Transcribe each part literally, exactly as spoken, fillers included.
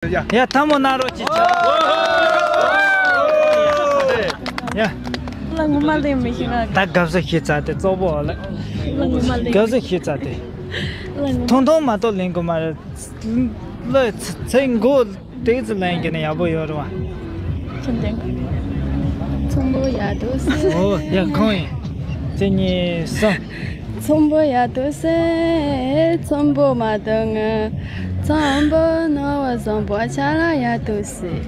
ཡ། ཡ། ཐལ་མོ་སྣ་རོགས་ཅིག་ཆགས། ཡ། ལ་ངོ་མ་ལེན་མི་ཤེས་ན། ད་དགའ་བསུ་ཞུས་ཚར་ཏེ་གཙོ་བོ་ལ། ལ་ངོ་མ་ལེན། དགའ་བསུ་ཞུས་ཚར་ཏེ། ལ་ངོ་མ། ཐུང་ཐུང་མ་གཏོགས་ལེན་དགོས་མ་རེད། ལ་ཚེ་མགོ་དེ་ཙི་ལེན་གྱི་ནི་ཡག་པོ་ཡོད་རེད་བ། ཁྱོད་དེ། ཚོམ་བུ་ཡག་འདུག་ཟེར། ཨོ་ཡ། ཁོང་ཡིན། གཅིག་གཉིས་གསུམ། ཚོམ་བུ་ཡག་འདུག་ཟེར། ཚོམ་བུ་མ་འདུག་ངས། ཚོམ་བུ་ནོར་བུ་བཟང་པོ་ཅ་ལག་ཡག་འདུག་ཟེར།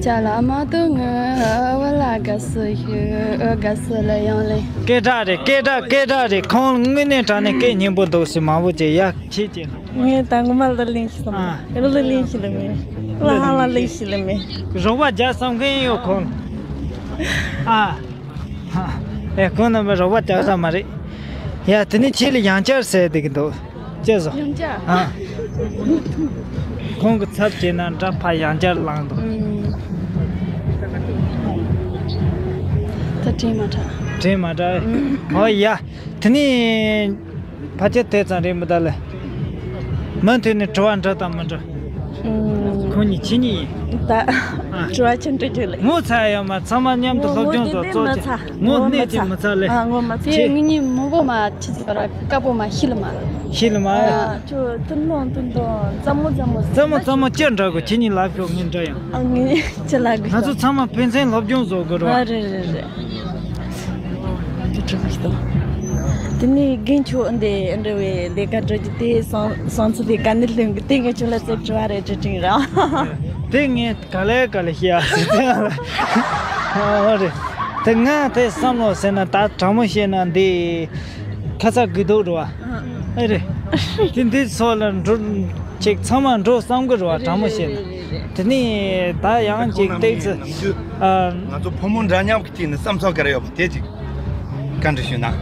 ཅ་ལག་མ་འདུག་ངས་བུ་ལ་དགའ་བསུ་ཞུ། དགའ་བསུ་ལ་ཡང་ལེན། སྐད་གྲགས་རེད། སྐད་གྲགས། སྐད་གྲགས་རེད། ཁོང་དངོས་གནས་དྲང་གནས་སྐད་སྙན་པོ་འདུག་ཟེར། མང་པོ་ཅིག་ཡ་ཁྱེད་ཀྱིས། ངས་ད་ངོ་མ་ལ་ལེན་ཤི་སམ། ཨ། ལ་ལེན་ཤི་ལ་མེད། ལ་ཧ་ལ་ལེན་ཤི་ལ་མེད། རོགས་པ་རྒྱག་བསམ་མཁན་ཡོད་ཁོང་། ཨ། ཨེ། ཁོང་རྣམ་པ་རོགས་པ་རྒྱག་ས་མ་རེད། ཡ། དེ་ནས་ཁྱེད་ལ་ཡང་བསྐྱར་ཟེར་བསྡད་ཀྱི་འདུག་ཅེས་སོ། ཡང་བསྐྱར། ཨ། ཁོང་གི་ཚབ་བྱས་ན་འདྲ། ཕར་ཡང་བསྐྱར་ལངས་འདུག་ཨུམ། ད་དྲན་མ་དྲག་དྲན་མ་དྲག་ཨུམ། ཨོ་ཡ། དེ་ནས། ཕལ་ཆེར་དེ་ཙམ་རེད་མི་གདའ་ལེ། མུ་མཐུད་ནས་དྲི་བ་འདྲི་དང་མི་འདྲི། ཨུམ། ཁོང་གཉིས་ཁྱེད་གཉིས་ཡིན། ད། ཨ། དྲི་བ་ཆེན་འདྲི་རྒྱུ་ལེ། ངོ་ཚ་ཡོད་མ། ཚང་མ་མཉམ་དུ་སློབ་སྦྱོང་ཚོ་ཚོ་ཆེ། ངོ་གནས་ཅིག་མི་ཚ་ལེ། ཨ། ངོ་མ་ཚ། ཁྱེད་ངེད་གཉིས་མང་པོ་མ་ཆི་ཟིག་ར་དཀར་པོ་མ་ཤི་ལ་མ། ཤི་ལ་མ། ཨ། ཁྱོད་ཐུན་མོང་ཐུན་མོང་ཙམ་མོ་ཙམ་མོ་ཙམ་མོ་ཙམ་མོ་ཅི་འདྲ་གོ། ཁྱེད་གཉིས་ལབ་ཤོག་ངས་འདྲི་ཡང་། ཨ། ངས་ཅི་ལབ་དགོས། ང་ཚོ་ཚང་མ་ཕན་ཚུན་སློབ་སྦྱོང་བཟོ་དགོས་ར། ཨ། རེད་རེད་རེད། དེ་ནས་རྒན་ཁྱོད་འདི་འདྲ་བའི་ལས་ཀ་འགྲོ་རྒྱུ་དེ་བསམ་བསམ་ཚུལ་དེ་ག་ནས་ལྷུང་གི། དེ་ངས་ཁྱོད་ལ་ཚིག་དྲི་བ་རེ་དྲི་དྲིན་ར། དེ་ངས་ག་ལེ་ག་ལེ་བཤད་ཡ་ཟེར་ཏེ་ང་ལ། ཨོ་རེད། དེ་ང་དེ་བསམ་བློ་ཟེར་ན། ད་དྲང་མོ་བཤད་ན་འདི་ཁ་ཚ་དགོས་གཏུགས་རེད་བ། ཨེ་རེད། དེ་འདི་ཚོ་ལ་འགྲོ་ཅིག་ཚང་མ་འགྲོ་བསམ་གི་རེད་བ། དྲང་མོ་བཤད་ན། དེ་ནས་ད་ཡང་ཅིག་ཏོག་ཙམ། ཨ། ང་ཚོ་ཕོ་མོ་འདྲ་མཉམ་གྱི་ཐད་ནས་བསམ་ཚུལ་ག་རེ་ཡོད་པ་དེ་ཅིག་བཀའ་འདྲི་ཞུས་ན།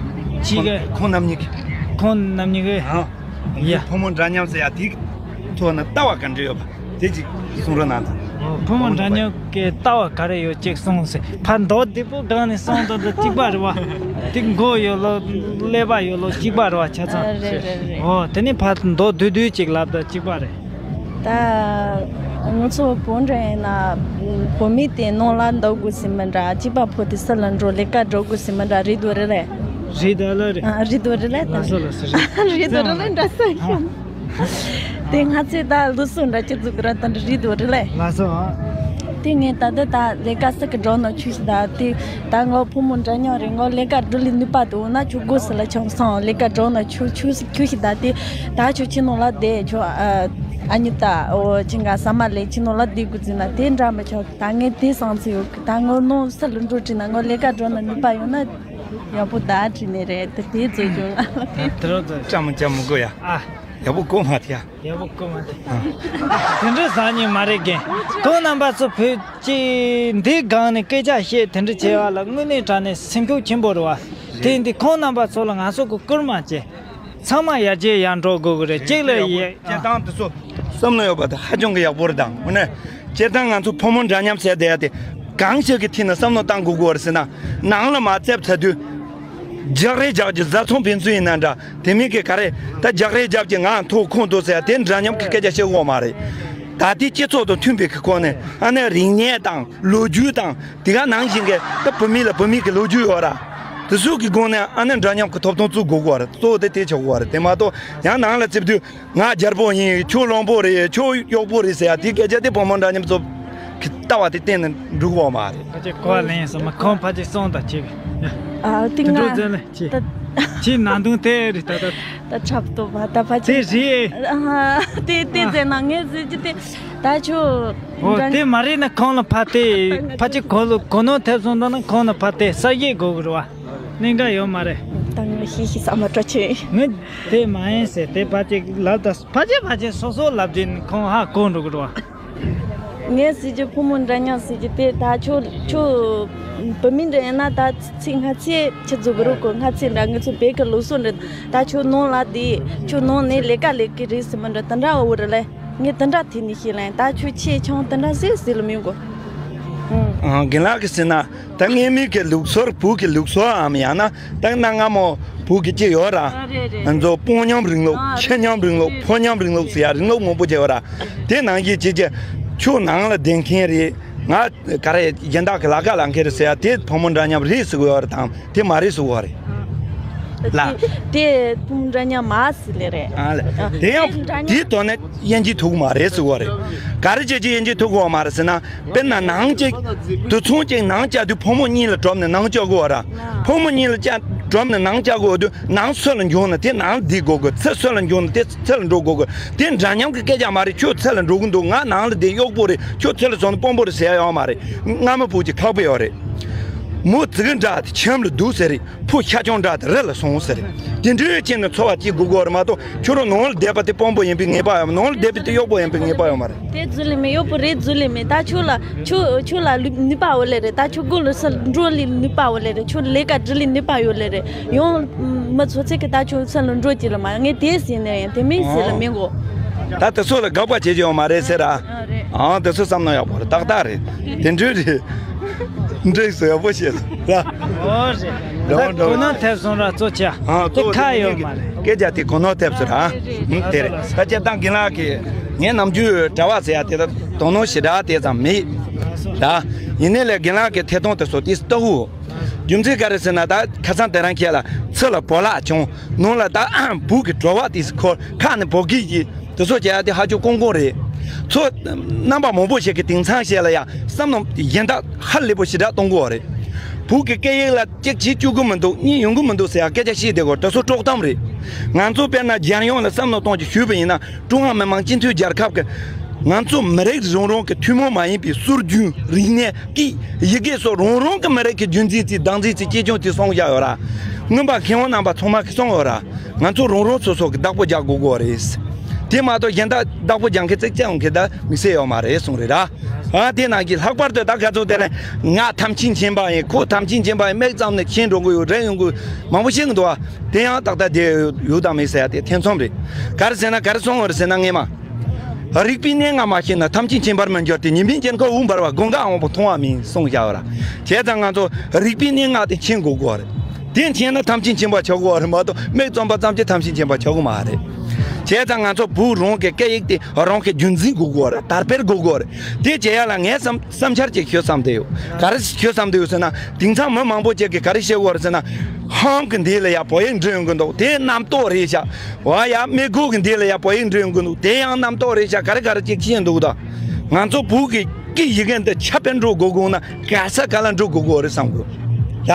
ཅིག་ག་ཁོང་རྣམ་གཉིས་ཀྱི། ཁོང་རྣམ་གཉིས་ཀྱི། ཨ། ཡ། ཕོ་མོ་འདྲ་མཉམ་ཟེར་ཡ་དེའི་ཐོག་ནས་ལྟ་བ་ག་འདྲ་ཡོད་པ་དེ་ཅིག་གསུང་རོགས་གནང་དང་། ཨོ། ཕོ་མོ་འདྲ་མཉམ་གྱི་ལྟ་བ་ག་རེ་ཡོད་ཅིག་གསུངས་ཟེར། ཕར་མདོ་སྡེ་པོ་སྒང་ནས་གསུངས་དང་ད་གཅིག་པ་རེད་བ། དེ་མགོ་ཡོད་ལོ། ཀླད་པ་ཡོད་ལོ། གཅིག་པ་རེད་བ་ཆ་ཚང་། རེད་རེད་རེད། ཨོ། དེ་ནས་ཕར་མདོ་བསྡུས་བསྡུས་ཅིག་ལབ་ད་གཅིག་པ་རེད། ད་ང་ཚོ་བོད་འདྲ་ཡིན་ན། བོད་མི་དེ་ནང་ལ་འདུག་དགོས་ཟེར་མི་འདྲ། སྐྱིད་པ་ཕོ་དེ་ས་ལ་འགྲོ། ལས་ཀ་འགྲོ་དགོས་ཟེར་མི་འདྲ། རེད་འདུག་རེད་ལེ། རེད་ད་ལ་རེད། ཨ། རེད་འདུག་རེད་ལེ། ལགས་སོ་ལགས་སོ། རེད། རེད་འདུག་རེད་ལེ་འདྲ་ས་ཡོང་། དེ་ང་ཚོས་ད་ལུགས་སྲོལ་འདྲ་ཅིག་བཙུགས་ར། ད་རེད་འདུག་རེད་ལེ། ལགས་སོ། དེ་ངས་ད་ལྟ་ད་ལས་ཀ་ས་གི་འགྲོ་ན་ཆུ་ཞིག་ད་དེ། ད་ངོ་ཕོ་མོ་འདྲ་མཉམ་རེད། ངོ་ལས་ཀ་འགྲོ་ལས་ནུས་པ་འདུག་ན་ཆུ་དགོས་ཟེར་ལ་ཆང་སང་ལས་ཀ་འགྲོ་ན་ཆུ་ཆུ་ཆུ་ཞིག་ད་དེ། ད་ཆུ་ཁྱི་ནང་ལ་བསྡད་ཆུ། ཨ། ཨ་ནི་ད་འོ་ཅི་འགའ་ཟ་མ་ལས་ཁྱི་ནང་ལ་བསྡད་དགོས་ཟེར་ན་དེ་འདྲ་མི་ཆོག་ད་ངས་དེ་བསམ་ཚུལ་ཡོད་གི། ད་ངོ་ནང་ས་ལ་འགྲོ་དྲིས་ན་ངོ་ལས་ཀ་འགྲོ་ན་ནུས་པ་ཡོད་ན་ཡག་པོ་ད་དྲིས་ནས་རེད། དེ་དེ་བཟོ་རྒྱུ་ང་ལ་དེ། དེ་རོ་ཙ་ཅམ་ཅམ་མི་དགོས་ཡ། ཨ། ཡག་པོ་གོ་མ་ཐེ་ཡ། ཡག་པོ་གོ་མ་ཐེ། དེ་འདྲ་ཟ་ཉེ་མ་རེད་རྒན། ཁོང་རྣམ་པ་ཚོ་བོད་ཀྱི་འདི་སྒང་ནས་སྐད་ཆ་བཤད་དེ་འདྲ་བྱས་པ་ལ་དངོས་གནས་དྲང་གནས་སེམས་ཤུགས་ཆེན་པོ་རེད་བ། དེ་འདི་ཁོང་རྣམ་པ་ཚོ་ལ་ང་ཚོ་གི་བསྐུལ་མ་བྱས། ཚང་མ་ཡར་རྒྱས་ཡར་འགྲོ་དགོས་ཀྱི་རེད། གཅིག་ལ་ཡ། སྤྱིར་བཏང་དེ་ཚོ་བསམ་བློ་ཡོད་པ་དེ་ཧ་ཅང་གི་ཡག་པོ་རེད། དང་དངོས་གནས་སྤྱིར་བཏང་ང་ཚོ་ཕོ་མོ་འདྲ་མཉམ་ཟེར་བསྡད་ཡ་དེ་གང་ཞིག་གི་ཐད་ནས་བསམ་བློ་བཏང་དགོས་ཀྱི་ཡོད་རེད་ཟེར་ན། ནང་ལ་མར་བཙལ་ཚར་དུས། རྒྱག་རེས་རྒྱག་རྒྱུ་བཟའ་ཚང་ཕན་ཚུན་ཡིན་ན་འདྲ། དེ་མིན་གྱི་ག་རེ། ད་རྒྱག་རེས་རྒྱབ་ཀྱི་ང་མཐོ་ཁོང་མཐོ་ཟེར་ཡ་དེ་འདྲ་མཉམ་གྱི་སྐད་ཆ་བཤད་དགོས་མ་རེད། ད་ལྟའི་སྤྱི་ཚོགས་དང་མཐུན་པའི་གི་སྒོ་ནས་ཨ་ནི་རིག་གནས་དང་ལོ་རྒྱུས་དང་དེ་ག་ནང་བཞིན་གྱི་ད་བུད་མེད་ལ་བུད་མེད་ཀྱི་ལོ་རྒྱུས་ཡོད་ར། དེ་ཚོ་གི་སྒོ་ནས་ཨ་ནི་འདྲ་མཉམ་གྱི་ཐོབ་ཐང་བཙུགས་དགོས་ཀྱི་ཡོད་རེད། གཙོ་བོ་དེ་དེ་ཆགས་ཀྱི་ཡོད་རེད། དེ་མ་གཏོགས་ཡང་ནང་ལ་བཙལ་དུས། ང་རྒྱལ་པོ་ཡིན། ཁྱོད་བློན་པོ་རེད། ཁྱོད་གཡོག་པོ་རེད་ཟེར་ཡ་དེ་སྐད་ཆ་དེ་ཕོ་མོ་འདྲ་མཉམ་ཚོ་གི་ལྟ་བ་དེ་གཏན་ནས་འགྲིག་གི་ཡོད་མ་རེད། ཕལ་ཆེར་གོ་བ་ལེན་སོང་མ། ཁོང་ཕལ་ཆེར་སོང་ད་ཅིག་ཨ། དེ་དེ་འགྲོ་ང་ཟེར་ནས་ཅི། ད་ཅི་ནང་དོན་དེ་རེད། ད་ད་ད་འཁྲབ་སྟོན་པ་ད་ཕལ་དེ་ཆེར། རེད། ཨ་དེ་དེ་ཨ། ཟེར་ན་ངས་ཟེར་གྱི་དེ་ད་ཁྱོད་ཨོ། འདྲ་དེ་མ་རེད་ན་ཁོང་ལ་ཕར་དེ་ཕལ་ཆེར་གོ་ལོ་གོ་ནོར་ཐེབས་སོང་ད་ན་ཁོང་ལ་ཕར་དེ་ས་ཡིག་དགོས་གི་རེད་བ། གླེང་འདྲ་ཡོད་མ་རེད། ད་ངས་ཤེས་ཤེས་བསམ་མ་སྤྲོ་ཆེ། ངས་དེ་མ་ཡིན་ཟེར་དེ་ཕལ་ཆེར་ལབ་ད། ཕལ་ཆེར་ཕལ་ཆེར་སོ་སོ་ལབ་དུས་ཁོང་ཧ་གོ་འགྲོ་གི་རེད་བ། ངས་ཟེར་རྒྱུ་ཕོ་མོ་འདྲ་མཉམ་ཟེར་རྒྱུ་དེ་ད་ཁྱོད་ཁྱོད་བུད་མེད་འདྲ་ཡིན་ན་ད་ཚིག་སྔ་ཚིག་ཁྱི་རྫུ་བུ་རུ་གོ་སྔ་ཚིག་འདྲ་ངེད་ཚོ་བོད་ཀྱི་ལུགས་སྲོལ་འདྲ། ད་ཁྱོད་ནང་ལ་བསྡད་ཁྱོད་ནང་ནས་ལས་ཀ་ལས་ཀྱི་རེད་ཟེར་མི་འདྲ་དེ་འདྲ་འོ་རེད་ལེ། ངས་དེ་འདྲ་དེ་ནས་ཤེས་ལེ། ད་ཁྱོད་ཆེ་ཆུང་དེ་འདྲ་ཟེར་ཟེར་ལ་མི་དགོས། ཨང་། རྒན་ལགས་ཀྱིས་ཟེར་ན། ད་སྔ་མའི་གི་ལུགས་སྲོལ། བོད་ཀྱི་ལུགས་སྲོལ་འམ་ཡང་ན་ད་གནའ་སྔ་མོ་བོད་ཀྱི་ཅི་ཡོད་ར། ཨ། རེད་རེད། ང་ཚོ་སྤུན་མཉམ་རིང་ལུགས། ཨ། ཁྱི་མཉམ་རིང་ལུགས། ཕོ་མཉམ་རིང་ལུགས་ཟེར་ཡ་རིང་ལུགས་མང་པོ་ཅིག་ཡོད་ར། དེ་ནང་བཞིན་ཅིག་ཅིག་ ཁྱོད་ནང་ལ་བསྡད་མཁན་རེད། ང་ག་རེ་གཞན་དག་གི་ལ་ཀ་ལ་མཁན་རེད་ཟེར་ཡ་དེ་ཕོ་མོ་འདྲ་མཉམ་རེད་ཟེར་གི་ཡོད་རེད་དམ། དེ་མ་རེད་ཟེར་གི་ཡོད་རེད། ལ། དེ་དེ་ཕོ་མོ་འདྲ་མཉམ་མ་ཟེར་ལེ་རེད། ཨ་ལ། ཨ། དེ་ཡང་དེ་འདྲ་མཉམ། དེའི་ཐོག་ནས་དབྱེ་འབྱེད་ཐུབ་གི་མ་རེད་ཟེར་གི་ཡོད་རེད། ག་རེ་བྱས་ཀྱི་དབྱེ་འབྱེད་ཐུབ་གི་ཡོད་མ་རེད་ཟེར་ན། དཔེར་ན་ནང་གཅིག་དུད་ཚང་གཅིག་ནང་བཅའ་དུས་ཕོ་མོ་གཉིས་ལ་གྲོམ་ནས་ནང་བཅའ་དགོས་ར། ཕོ་མོ་གཉིས་ལ་བཅའ་གྲོམ་ནས་ནང་བཅའ་དགོས་དུས་ནང་སུ་ལ་འབྱུང་ན་དེ་ནང་ལ་བསྡད་དགོས་དགོས། ཚུར་སུ་ལ་འབྱུང་ན་དེ་ཚུར་ལ་འགྲོ་དགོས་དགོས། དེ་འདྲ་མཉམ་གྱི་སྐད་ཆ་མ་རེད། ཁྱོད་ཚུར་ལ་འགྲོ་གི་འདུག་ང་ནང་ལ་བསྡད་གཡོག་པོ་རེད། ཁྱོད་ཚུར་ལ་སོང་ན་དཔོན་པོ་རེད་ཟེར་ཡ་ཡོད་མ་རེད། རྔ་མ་བོད་ཀྱི་ཁག་པོ་ཡོད་རེད། མོ་ཙི་གུ་འདྲ་དེ་ཁྱིམ་ལ་འདུག་ཟེར་རེད། ཕོ་ཤ་ཆང་འདྲ་དེ་རི་ལ་སོང་ཟེར་རེད། དེ་འདྲའི་ཆེད་ནས་འཚོ་བ་སྐྱེལ་དགོས་དགོས་རེད་མ་གཏོགས། ཁྱོད་རང་ནང་ལ་བསྡད་པ་དེ་དཔོན་པོ་ཡིན་པའི་ངེས་པ་ཡོད་མ། ནང་ལ་བསྡད་པ་དེ་གཡོག་པོ་ཡིན་པའི་ངེས་པ་ཡོད་མ་རེད། དེ་རྫུན་ལས་མེད། གཡོག་པོ་རེད་རྫུན་ལས་མེད། ད་ཁྱོད་ལ་ཁྱོད་ཁྱོད་ལ་ནུས་པ་ཡོད་ལེ་རེད། ད་ཁྱོད་སྒོ་ལ་སུ་འགྲོ་ལས་ནུས་པ་ཡོད་ལེ་རེད། ཁྱོད་ལས་ཀ་འགྲུལ་ལས་ནུས་པ་ཡོད་ལེ་རེད། ཡང་མི་ཚོ་ཚད་ཀྱི་ད་ཁྱོད་སུ་ལ་འགྲོ་གི་ལ་མ། ངས་དེ་ཟེར་ནས་ཡང་དེ་མིན་ཟེར་ལ་མི་གོ། ད་དེ་ཚོ་ལ་དགག་པ་བྱེད་ཀྱི་ཡོད་མ་རེད་ཟེར་ར། ཨ་རེད། ཨང་། དེ་ཚོ་བསམ་ན་ཡག་པོ་རེད། ཏག་ཏག་རེད། དེ་འདྲ་རེད། འགྲིག་སོང་། ཡག་པོ་བཤད་སོང་ར། ཨོ་རེད། འགྲོ་ད་འགྲོ། གོ་ནོར་ཐེབས་སོང་ར་གཙོ་ཆེ། ཨ་དེ་གཙོ་ཁ་ཆེ་ཡོད་མ་རེད། སྐད་ཆ་དེ་གོ་ནོར་ཐེབས་སོང་ར། ཨ་དེ་རེད། ད་སྤྱིར་བཏང་རྒན་ལགས་ཀྱིས་ངའི་ནམ་རྒྱུན་གྲྭ་བ་ཟེར་ཡ་དེ་ད་དོ་སྣང་ཞེ་དྲག་དེ་ཙམ་མེད་ར། ཡིན་ནའི་ལས་རྒན་ལགས་ཀྱི་ཐད་གཏོང་དེ་ཚོ་དེ་ལྟ་བུ། རྒྱུ་མཚན་ག་རེ་ཟེར་ན། ད་ཁ་སང་དེ་རིང་ཁྱེད་ལ་ཕྱི་ལ་བོད་ལྭ་བྱུང་། ནང་ལ་ད་བོད་ཀྱི་བྲོ་བ་དེ་ཚོ་འཁོར། ཁ་ནས་བོད་སྐད་ཀྱི་དེ་ཚོ་བྱས་ཡ་དེ་ཧ་ཅང་དཀོན་དཀོན་རེད། ཚོ་རྣམ་པ་མང་པོ་ཞིག་གིས་དེང་སང་ཞིག་ལ་ཡ་བསམ་མནོ་གཞན་དག་ཧ་ལས་པོ་ཞེ་དྲག་གཏོང་གི་ཡོད་རེད། བོད་ཀྱི་སྐད་ཡིག་ལ་གཅིག་བྱེད་བཅུག་གི་མི་འདུག་གཉིས་ཡོང་གི་མི་འདུག་ཟེར་ཡ་སྐད་ཆ་བཤད་བསྡད་ཀྱི་ཡོད་རེད། དེ་ཚོ་དཀྲོག་གཏམ་རེད། ང་ཚོ་དཔེར་ན་རྒྱལ་ཡོངས་ལ་བསམ་བློ་གཏོང་ཅིག་ཞུས་པ་ཡིན་ན། ཀྲུང་ཧྭ་མི་དམངས་སྤྱི་མཐུན་རྒྱལ་ཁབ་ཀྱི་ང་ཚོ་མི་རིགས་རང་རང་གི་ཐུན་མོང་མ་ཡིན་པའི་སྲོལ་རྒྱུན། རིག་གནས། སྐད། ཡི་གེ་སོགས་རང་རང་གི་མི་རིགས་ཀྱི་རྒྱུན་འཛིན་ཚིག་བདག་འཛིན་ཚིག་གཅེས་སྐྱོང་ཚིག་གསུངས་བཞག་ཡོད་ར། མངོན་པ་མཁས་དབང་རྣམ་པ་ཚང་མ་གིས་གསུངས་ཡོད་ར། ང་ཚོ་རང་རང་སོ་སོ་གི་བདག་པོ་རྒྱག་དགོས་ཀྱི་ཡོད་རེད། དེ་མ་གཏོགས་གཞན་དག་བདག་པོ་རྒྱག་མཁན་ཙིག་ཙིག་ཡོང་མཁན་ད་དམིགས་བསལ་ཡོད་མ་རེད་གསུངས་རེད་ར། ཨ་དེ་ནང་གི་ལྷག་པར་དུ་ད་ག་ཚོད་དེ་རིང་ང་ཐམས་ཅད་མཁྱེན་པ་ཡིན། ཁོ་ཐམས་ཅད་མཁྱེན་པ་ཡིན། མིག་བཙུམ་ནས་མཁྱེན་འགྲོ་གི་ཡོད་རེད་ཡོང་གི་མང་པོ་ཤེས་གི་འདུག་ཨ། དེ་ཡང་ཏག་ཏག་དེ་ཡོད་དམ་མེད་ཟེར་ཡ་དེ་ཐེ་ཚོམ་རེད། ག་རེ་ཟེར་ན། ག་རེ་གསུངས་ཡོད་རེད་ཟེར་ན། སྔས་མ། རིག་པའི་གནས་ལྔ་མ་ཤེས་ན། ཐམས་ཅད་མཁྱེན་པར་མི་འགྱུར་ཏེ། ཉི་མའི་དཀྱིལ་འཁོར་འོད་འབར་བ། ཀུན་དགའ་དབང་པོ་མཐོང་བ་མིན་གསུངས་བཞག་ཡོད་ར། བྱས་ཙང་ང་ཚོ་རིག་པའི་གནས་ལྔ་དེ་མཁྱེན་དགོས་ཀྱི་ཡོད་རེད། དེ་མཁྱེན་ན་ཐམས་ཅད་མཁྱེན་པ་ཆགས་ཀྱི་ཡོད་རེད་མ་གཏོགས། མིག་བཙུམ་པ་ཙམ་གྱིས་ཐམས་ཅད་མཁྱེན་པ་ཆགས་ཀྱི་མ་རེད། བྱས་ཙང་ང་ཚོ་བོད་རང་གི་སྐད་ཡིག་དེ་རང་གི་རྒྱུན་འཛིན་དགོས་ཀྱི་ཡོད་རེད། དར་སྤེལ་དགོས་ཀྱི་ཡོད་རེད། དེ་བྱེད་ཡ་ལ་ངས་བསམ་བསམ་འཆར་ཅིག་ཞུ་བསམ་བསྡད་ཡོད། ག་རེ་ཞུ་བསམ་བསྡད་ཡོད་ཟེར་ན། དེང་སང་མི་མང་པོ་ཅིག་གིས་ག་རེ་བཤད་ཀྱི་ཡོད་རེད་ཟེར་ན། ཧང་གི་འདི་ལ་ཡ་བོད་ཡིག་འབྲི་ཡོང་གི་འདུག་དེ་རྣམ་རྟོག་རེད་ཤག་ཝ་ཡ་མི་གུ་གི་འདི་ལ་ཡ་བོད་ཡིག་འབྲི་ཡོང་གི་འདུག་དེ་ཡང་རྣམ་རྟོག་རེད་ཤག་ག་རེ་ག་རེ་ཅིག་ཤེས་འདུག་ད་ང་ཚོ་བོད་ཀྱི་སྐད་ཡི་གེ་འདི་ཁྱབ་སྤེལ་འགྲོ་དགོས་དགོས་ན་ག་ས་ག་ལ་འགྲོ་དགོས་དགོས་རེད་བསམ་གི་ཡ།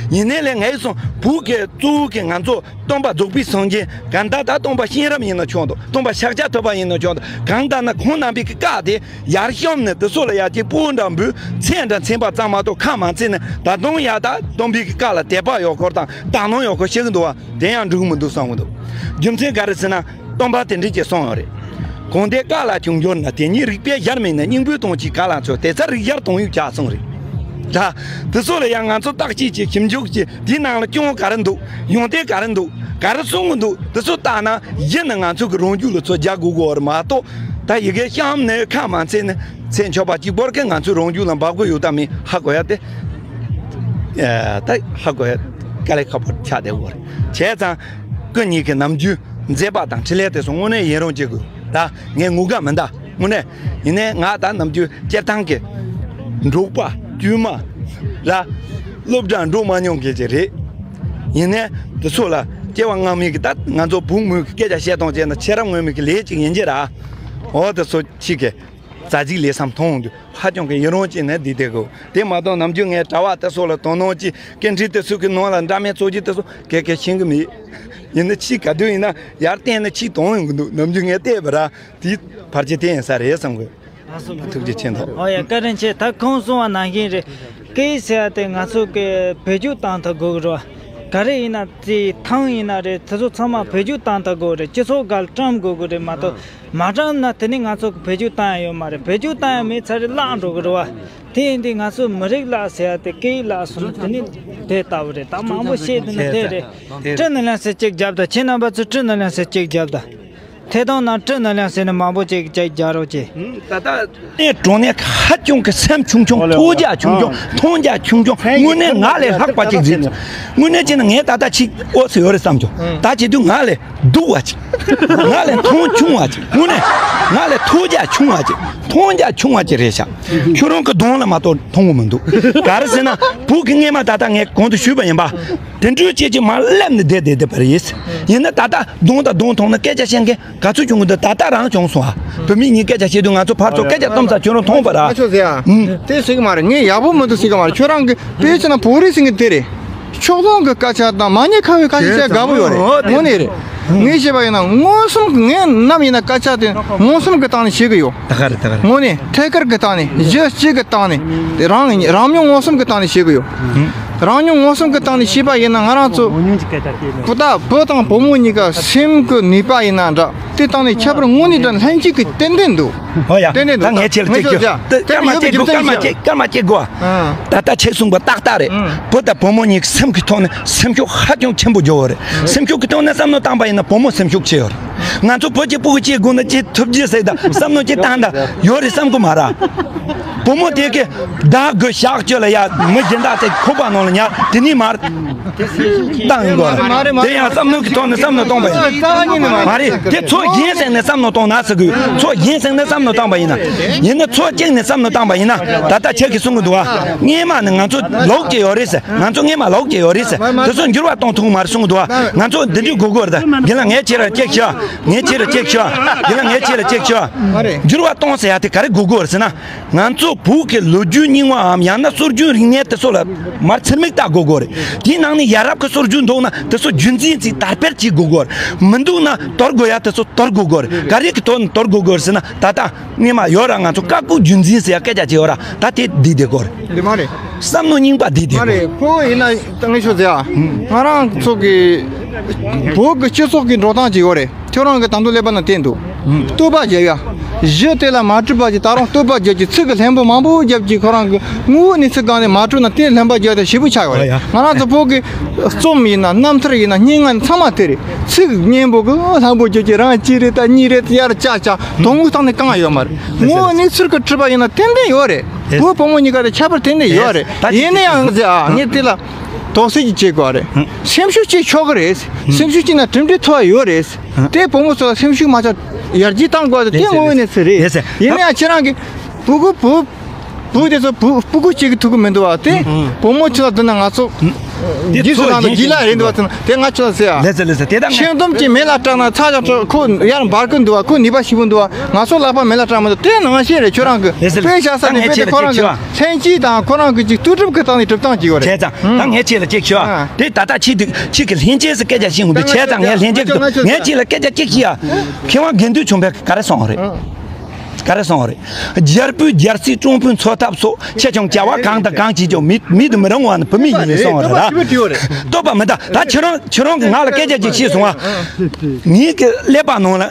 ཡིན་ནའི་ལས་ངས་སོང་བོད་ཀྱི་གཙོ་བོ་གི་ང་ཚོ་སྟོན་པ་རྫོགས་པའི་སངས་རྒྱས། གང་ལྟར་ད་སྟོན་པ་གཤེན་རབ་ཡིན་ན་ཆོག་འདུག་སྟོན་པ་ཤཱཀྱ་ཐུབ་པ་ཡིན་ན་ཆོག་འདུག་གང་ལྟར་ན་ཁོང་རྣམ་པའི་གི་བཀའ་དེ་ཡར་བཤམས་ནས་དེ་ཚོ་ལ་ཡར་གྱི་སྤུ་འདྲ་འབུལ། ཚད་འདྲ་ཚན་པ་ཙམ་མ་གཏོགས་ཁ་མ་ཚིག་ནས། ད་དུང་ཡར་ད་སྟོན་པའི་གི་བཀའ་ལ་དད་པ་ཡོད་སྐོར་དང་དག་སྣང་ཡོད་སྐོར་བཤད་གི་འདུག་བ། དེ་ཡང་འགྲིག་གི་མི་འདུག་བསམ་གི་འདུག་རྒྱུ་མཚན་ག་རེ་ཟེར་ན། སྟོན་པ་དེ་འདྲས་ཀྱིས་གསུངས་ཡོད་རེད། གང་དེ་བཀའ་ལ་ཅུང་འགྱུར་ན། དེ་ཉིད་རིགས་པས་གཞལ་མིན་ནས། སྙིང་པོའི་དོན་གྱིས་ག་ལ་འཚོལ། དེ་ཚེ་རིགས་གཞལ་དོན་ཡོད་བྱ་གསུངས་རེད། ད་དེ་ཚོ་ལ་ཡང་ང་ཚོ་བརྟག་དཔྱད་ཀྱིས་ཞིབ་འཇུག་ཀྱིས་དེའི་ནང་ལ་སྐྱོན་ག་རེ་འདུག་ཡོན་ཏན་ག་རེ་འདུག་ག་རེ་གསུང་གི་འདུག་དེ་ཚོ་བལྟས་ན་གཞི་ནས་ང་ཚོ་གི་རང་རྒྱུད་ལ་ཚོད་རྒྱག་དགོས་ཀྱི་ཡོད་རེད་མ་གཏོགས། ད་ཡི་གེ་བཤམས་ནས་ཁ་མ་ཚིག་ནས་ཚེ་མཆོད་པ་གཅིག་པོར་གི་ང་ཚོའི་རང་རྒྱུད་ལ་འབབ་ཀྱི་ཡོད་དམ་མེད་ཧ་གོ་ཡ་དེ། ཨ། ད་ཧ་གོ་ཡ་དཀའ་ལས་ཁག་པོ་ཆགས་བསྡད་ཡོད་རེད། བྱས་ཙང་སྐུ་ཉིད་ཀྱི་ནམ་རྒྱུན་མཛད་པ་དང་འཕྲིན་ལས་དེ་ཚོ་དངོས་གནས་ཡིད་རངས་བྱེད་དགོས། ད་ངས་ངུ་ག་མིན་ད། དངོས་གནས་ཡིན་ནའི་ང་ད་ནམ་རྒྱུན་སྤྱིར་བཏང་གི་འབྲོག་པ་དཀྱུས་མ་ར། སློབ་གྲྭ་འགྲོ་མ་མྱོང་མཁན་ཅིག་རེད། ཡིན་ནའི་དེ་ཚོ་ལ་སྐྱེ་བ་སྔ་མའི་གི་ད་ང་ཚོ་བུ་མོའི་གི་སྐད་ཆ་བཤད་སྟངས་བྱས་ན་ཆེ་རབས་སྔོན་མའི་གི་ལས་ཅིག་ཡིན་གྱི་ར། འོ་དེ་ཚོ་ཅིག་གི་རྩ་ཅིག་ལས་བསམ་མཐོང་འོང་དུས་ཧ་ཅང་གི་ཡིད་རངས་བྱས་ནས་བསྡད་བསྡད་དགོས། དེ་མ་གཏོགས་ནམ་རྒྱུན་ངས་གྲྭ་བ་དེ་ཚོ་ལ་དོ་སྣང་ཅིག་སྐད་འཕྲིན་དེ་ཚོ་གི་ནང་ལ་འདྲ་མིན་ཚོགས་ཀྱི་དེ་ཚོ་ག་གེ་ཤེས་གི་མེད། ཡིན་ན་ཅིག་ག་དུས་ཡིན་ན་ཡར་བལྟས་ན་ཅིག་དོན་ཡོང་གི་འདུག་ནམ་རྒྱུན་ངས་བལྟས་པ་ར། དེའི་བར་ཆད་དེ་ཡིན་ས་རེད་བསམ་གི། ཐུགས་རྗེ་ཆེ་མཐོང་། ཨོ་ཡ། བཀའ་དྲིན་ཆེ། ད་ཁོང་གསུངས་པ་ནང་བཞིན་རེད། སྐད་ཡིག་ཟེར་ཡ་དེ་ང་ཚོ་གི་བེད་སྤྱོད་བཏང་ཐུབ་དགོས་གི་རེད་བ། ག་རེ་ཡིན་ན་དེ་ཐང་ཡིན་ན་རེད། དེ་ཚོ་ཚང་མ་བེད་སྤྱོད་བཏང་ཐུབ་དགོས་རེད། སྤྱི་ཚོགས་སྒང་བཀྲམ་དགོས་གི་རེད་མ་གཏོགས། མ་བཀྲམ་ན་དེ་ནི་ང་ཚོ་གི་བེད་སྤྱོད་བཏང་ཡ་ཡོད་མ་རེད། བེད་སྤྱོད་བཏང་ཡ་མེད་ཚར་རེད་བརླག་འགྲོ་གི་རེད་བ། དེ་ཡིན་དུས་ང་ཚོ་མི་རིགས་ལ་ཟེར་ཡ་དེ་སྐད་ཡིག་ལ་སོང་ན་དེ་ནི་དེ་ལྟ་བུ་རེད། ད་མང་པོ་བཤད་དུས་ན་དེ་རེད། བཀྲིས་ནོར་ལེན་ཟེར་གཅིག་རྒྱབ་དང་། ཁྱེད་རྣམ་པ་ཚོས་བཀྲིས་ནོར་ལེན་ཟེར་གཅིག་རྒྱབ་དང་། ཐད་གཏོང་ནང་བཀྲིས་ནང་ལ་ཟེར་ནས་མང་པོ་ཅིག་ཅིག་རྒྱག་རོགས་གྱིས། ད་ལྟ་ནས་གྲོང་ནས་ཧ་ཅང་གི་སེམས་ཆུང་ཆུང་། ཨོ་ལེ། ཐོས་རྒྱ་ཆུང་ཆུང་། ཨ། མཐོང་རྒྱ་ཆུང་ཆུང་། དངོས་གནས་ང་ལས་ལྷག་པ་ཅིག་ཟིན། དངོས་གནས་བྱས་ན་ངས་ད་ལྟ་ཅིག་ཨོ་ཟེར་ཡོད་རེད་བསམ་བྱུང་། ད་བྱེད་དུས་ང་ལས་སྡུག་པ་ཅིག་ང་ལས་མཐོང་ཆུང་བ་ཅིག་དངོས་གནས་ང་ལས་ཐོས་རྒྱ་ཆུང་བ་ཅིག་མཐོང་རྒྱ་ཆུང་བ་ཅིག་རེད་ཤག་ཁྱོད་རང་གི་གདོང་ལ་མ་གཏོགས་མཐོང་གི་མི་འདུག་ག་རེ་ཟེར་ན་བོད་ཀྱི་སྔས་མ་ད་ལྟ་ངས་གོང་དུ་ཞུས་པ་ཡིན་པ། དེ་འདྲའི་ཅིག་ཅིག་མར་སླེབས་ནས་བསྡད་བསྡད་བསྡད་པ་རེད། ཡིན་ན་ད་ལྟ་གདོང་དང་གདོང་མཐོང་ན་སྐད་ཆ་བཤད་མཁན་ག་ཚོད་བྱུང་གི་འདུག་ད་ལྟ་རང་བྱུང་སོང་ཨ། བུད་མེད་གཉིས་སྐད་ཆ་བཤད་དུས་ང་ཚོ་ཕར་ཚུར་སྐད་ཆ་གཏོང་ས་ཁྱོད་རང་མཐོང་པ་ར། ཨ་ཆོག་ཟེར་ཨ། ཨུམ། དེ་ཟེར་གི་མ་རེད། ངས་ཡག་པོ་མི་འདུག་ཟེར་གི་མ་རེད། ཁྱོད་རང་གི་དཔེ་ཆ་ན་བོད་རིགས་ཟེར་གི་དེ་རེད། ཕྱོགས་གཏོགས་ཀྱི་སྐད་ཆ་དང་མ་ཉེས་ཁ་བའི་སྐད་ཆ་བཤད་དགའ་པོ་ཡོད་རེད། དངོས་གནས་རེད། ངས་བཤད་པ་ཡིན་ན་མངོན་སུམ་གྱི་ངས་ནམ་ཡིན་ན་སྐད་ཆ་དེ་མངོན་སུམ་གྱི་སྟེང་ནས་བཤད་གི་ཡོད། ད་ག་རེད་ད་ག་རེད། དངོས་གནས་ཐད་ཀར་གྱི་སྟེང་ནས་གཞི་གཅིག་གི་སྟེང་ནས་དེ་རང་རང་མྱོང་མངོན་སུམ་གྱི་སྟེང་ནས་བཤད་གི་ཡོད། རང་མྱོང་མངོན་སུམ་གྱི་སྟེང་ནས་བཤད་པ་ཡིན་ན་ང་རང་ཚོ་བུ་ད་བུ་དང་བུ་མོ་གཉིས་ཀ་སེམས་ཀྱི་ནུས་པ་ཡིན་ན་འདྲ། དེ་སྟེང་ནས་ཁྱད་པར་དངོས་གནས་དང་ལྷན་སྐྱེས་ཀྱི་ཏན་ཏན་འདུག་ཧོ་ཡ། ཏན་ཏན་འདུག་ད་ངས་ཁྱེད་ལ་ཅིག་ཞུ། ད་ངས་ཁྱེད་ལ་ཅིག་སྐར་མ་ཅིག་སྐར་མ་ཅིག་དགོས། ཨ། ད་ལྟ་ཁྱེད་གསུངས་པ་ཏག་ཏག་རེད། ཨ། བུ་དང་བུ་མོ་གཉིས་སེམས་ཀྱི་ཐོག་ནས་སེམས་ཤུགས་ཧ་ཅང་ཆེན་པོ་འཇོག་ཡོད་རེད། སེམས་ཤུགས་ཀྱི་ཐོག་ནས་བསམ་བློ་བཏང་པ་ཡིན་ན་བུ་མོ་སེམས་ཤུགས་ཆེ་ཡོད་རེད། ང་ཚོ་བུ་གཅིག་ཕྲུ་གུ་གཅིག་དགོས་ན་ཅིག་ཐུབ་རྒྱུ་ཟེར་ད་བསམ་བློ་ཅིག་བཏང་ད་ཡོད་རེད་བསམ་གི་མ་རེད། བུ་མོ་དེ་གི་བདག་གི་ཞག་གཅོད་ལ་ཡ་མི་སྦྱིན་བདག་དེ་ཁོག་པ་ནང་ལ་ཉར་དེ་ནས་མར་བཏང་ཡིན་དགོས་རེད། དེ་ཡང་བསམ་བློ་གི་ཐོག་ནས་བསམ་བློ་གཏོང་པ་ཡིན། མ་རེད། དེ་ཚོ་ཡིན་ཟེར་ནས་བསམ་བློ་གཏོང་ན་ཟེར་དགོས། ཚོ་ཡིན་ཟེར་ནས་བསམ་བློ་བཏང་པ་ཡིན་ན། ཡིན་ན་ཚོ་གཅིག་ནས་བསམ་བློ་བཏང་པ་ཡིན་ན་ད་ལྟ་ཁྱེད་ཀྱིས་གསུང་གི་འདུག་བ། སྔས་མ་ནས་ང་ཚོ་ལོག་གི་ཡོད་རེད་ཟེར། ང་ཚོ་སྔས་མ་ལོག་གི་ཡོད་རེད་ཟེར། དེ་ཚོ་འགྱུར་བ་གཏོང་ཐུབ་ཀྱི་མ་རེད་གསུང་གི་འདུག་བ། ང་ཚོ་འདི་འདྲའི་དགོས་དགོས་རེད། ད་རྒན་ལགས་ངས་ཁྱེད་ལ་གཅིག་ཞུ། ངས་ཁྱེད་ལ་གཅིག་ཞུ། རྒན་ལགས་ངས་ཁྱེད་ལ་གཅིག་ཞུ། འགྱུར་བ་གཏོང་ཟེར་ཡ་དེ་ག་རེ་དགོས་དགོས་རེད་ཟེར་ན། ང་ཚོ་བོད་ཀྱི་ལོ་རྒྱུས་རྙིང་བའམ་ཡང་ན་སྲོལ་རྒྱུན་རིག་གནས་དེ་ཚོ་ལ་མར་ཚུར་མིག་ལྟ་དགོས་དགོས་རེད། དེའི་ནང་ནས་ཡ་རབས་ཀྱི་སྲོལ་རྒྱུན་འདུག་ན་དེ་ཚོ་རྒྱུན་འཛིན་ཅིག་དར་སྤེལ་བྱེད་དགོས་དགོས་རེད། མི་འདུག་ན་དོར་དགོས་ཡ་དེ་ཚོ་དོར་དགོས་དགོས་རེད། ག་རེ་གི་དོན་དོར་དགོས་དགོས་རེད་ཟེར་ན། ད་ལྟ་སྔས་མ་ཡོད་ར། ང་ཚོ་བཀའ་བཀོད་རྒྱུན་འཛིན་ཟེར་ཡ་སྐད་ཆ་ཅིག་ཡོད་ར། ད་དེ་བསྡད་བསྡད་དགོས་རེད། འདི་མ་རེད། བསམ་བློ་རྙིང་པ་བསྡད་བསྡད་མ་དགོས་རེད། ཁོ་ཡིན་ན་ད་ངས་ཤོད་ཟེར་ཡ། ང་རང་ཚོ་གི་བོད་ཀྱི་སྤྱི་ཚོགས་ཀྱི་འགྲོ་སྟངས་ཅིག་ཡོད་རེད། ཁྱོད་རང་གི་དང་དུ་ཀླད་པ་ན་བསྟན་འདུག་བསྟོད་པ་བརྒྱབ་ཡ། གཞི་དེ་ལ་མ་གྲུབ་པ་ཅིག་ད་རུང་བསྟོད་པ་བརྒྱབ་ཀྱི་ཚིག་གི་ལྷན་པོ་མང་པོ་བརྒྱབ་ཀྱི་ཁོ་རང་གི་ངོ་བོ་གནས་ཚུལ་སྒང་ནས་མ་གྲུབ་ན་དེ་ལྷན་པ་བརྒྱབ་དེ་ཞེ་པོ་ཆགས་ཡོད་རེད། ང་རང་ཚོ་བོད་ཀྱི་རྩོམ་ཡིན་ན་རྣམ་ཐར་ཡིན་ན་སྙན་ངག་ཚང་མ་དེ་རེད། ཚིག་སྙན་པོ་གི་ལྷན་པོ་བརྒྱབ་ཀྱི་རང་གཅིག་རེད་ད་གཉིས་རེད་ཡར་ཅག་ཅག་དོན་དངོས་སྟེང་ནས་གང་ཡོད་མ་རེད། ངོ་བོ་གནས་ཚུལ་གྱི་གྲུབ་པ་ཡིན་ན་ཏན་ཏན་ཡོད་རེད། བུ་བུ་མོ་གཉིས་ཀ་དེ་ཁྱད་པར་ཏན་ཏན་ཡོད་རེད། ཡིན་ན་ཡང་ཟེར་ཨ་ངས་དེ་ལ་དོགས་སེལ་གྱི་བྱེད་དགོས་རེད། སེམས་ཤུགས་གཅིག་ཆོག་གི་རེད། སེམས་ཤུགས་གཅིག་ན་གྲུབ་འབྲས་ཐོབ་ཡོད་རེད། དེ་བུ་མོ་ཚོ་ལ་སེམས་ཤུགས་མ་ཆག་ཡར་རྒྱས་གཏང་དགོས་དེ་ངོ་བོ་གནས་ཚུལ་རེད། ཡིན་ན་ཡང་ཁྱེད་རང་གི་བུ་གུ་བུ་བུ་དེ་ཚོ་བུ་སྤུ་གུ་གཅིག་གི་ཐུག་གི་མི་འདུག་བ། དེ་བུ་མོ་ཁྱོད་ལ་བསྡུ་ན་ང་ཚོ་རྗེས་སུ་ལངས་དང་རྗེས་ལ་རེད་འདུག་བ། དེ་ང་ཁྱོད་ལ་ཟེར་ཡ། ལེ་ཚེ་ལེ་ཚེ་དེ་དང་ཤིང་དུམ་གྱི་མེ་ལ་སྐྲག་ན་ཚ་ཞག་ཁོ་ཡར་འབར་གི་འདུག་བ། ཁོ་ནུས་པ་ཞེ་པོ་འདུག་བ། ང་ཚོ་ལག་པ་མེ་ལ་སྐྲག་མི་འདུག་དེ་ནང་བཞིན་རེད། ཁྱོད་རང་གི་དཔེ་བཞག་ས་ནས་དཔེ་དེ་ཁོ་རང་གི་ལྷན་སྐྱེས་དང་ཁོ་རང་གི་ཅིག་ལྟོས་གྲུབ་གི་སྟེང་ནས་གྲུབ་སྟངས་ཅིག་ཡོད་རེད། བྱས་ཙང་ད་ངས་ཁྱེད་ལ་ཅིག་ཞུ་ཨ། དེ་ད་ལྟ་ཁྱེད་དུ་ཁྱེད་ཀྱི་ལྷན་སྐྱེས་སུ་སྐད་ཆ་བཤད་འོང་དུས་བྱས་ཙང་ངས་ལྷན་སྐྱེས་ངས་ཁྱེད་ལ་སྐད་ཆ་ཅིག་ཞུ་ཨ། མཁས་དབང་དགེ་འདུན་ཆོས་འཕེལ་ག་རེ་གསུངས་རེད། ག་རེ་གསུངས་རེད། རྒྱལ་པོས་རྒྱལ་སྲིད་སྤྲང་པོས་འཚོ་ཐབས་སོགས། ཆེ་ཆུང་བྱ་བ་གང་དང་གང་བྱེད་ཀྱང་། མི་མི་དུ་མི་རུང་བ་ནི་བུད་མེད་ཡིན་ནས་གསུངས་པ་རེད་ལ། བསྟོད་པ་མི་འདྲ། ད་ཁྱེད་རང་ཁྱེད་རང་གིས་ང་ལ་སྐད་ཆ་ཅིག་བཤད་སོང་ང་། ངའི་གི་ཀླད་པ་ནང་ལ་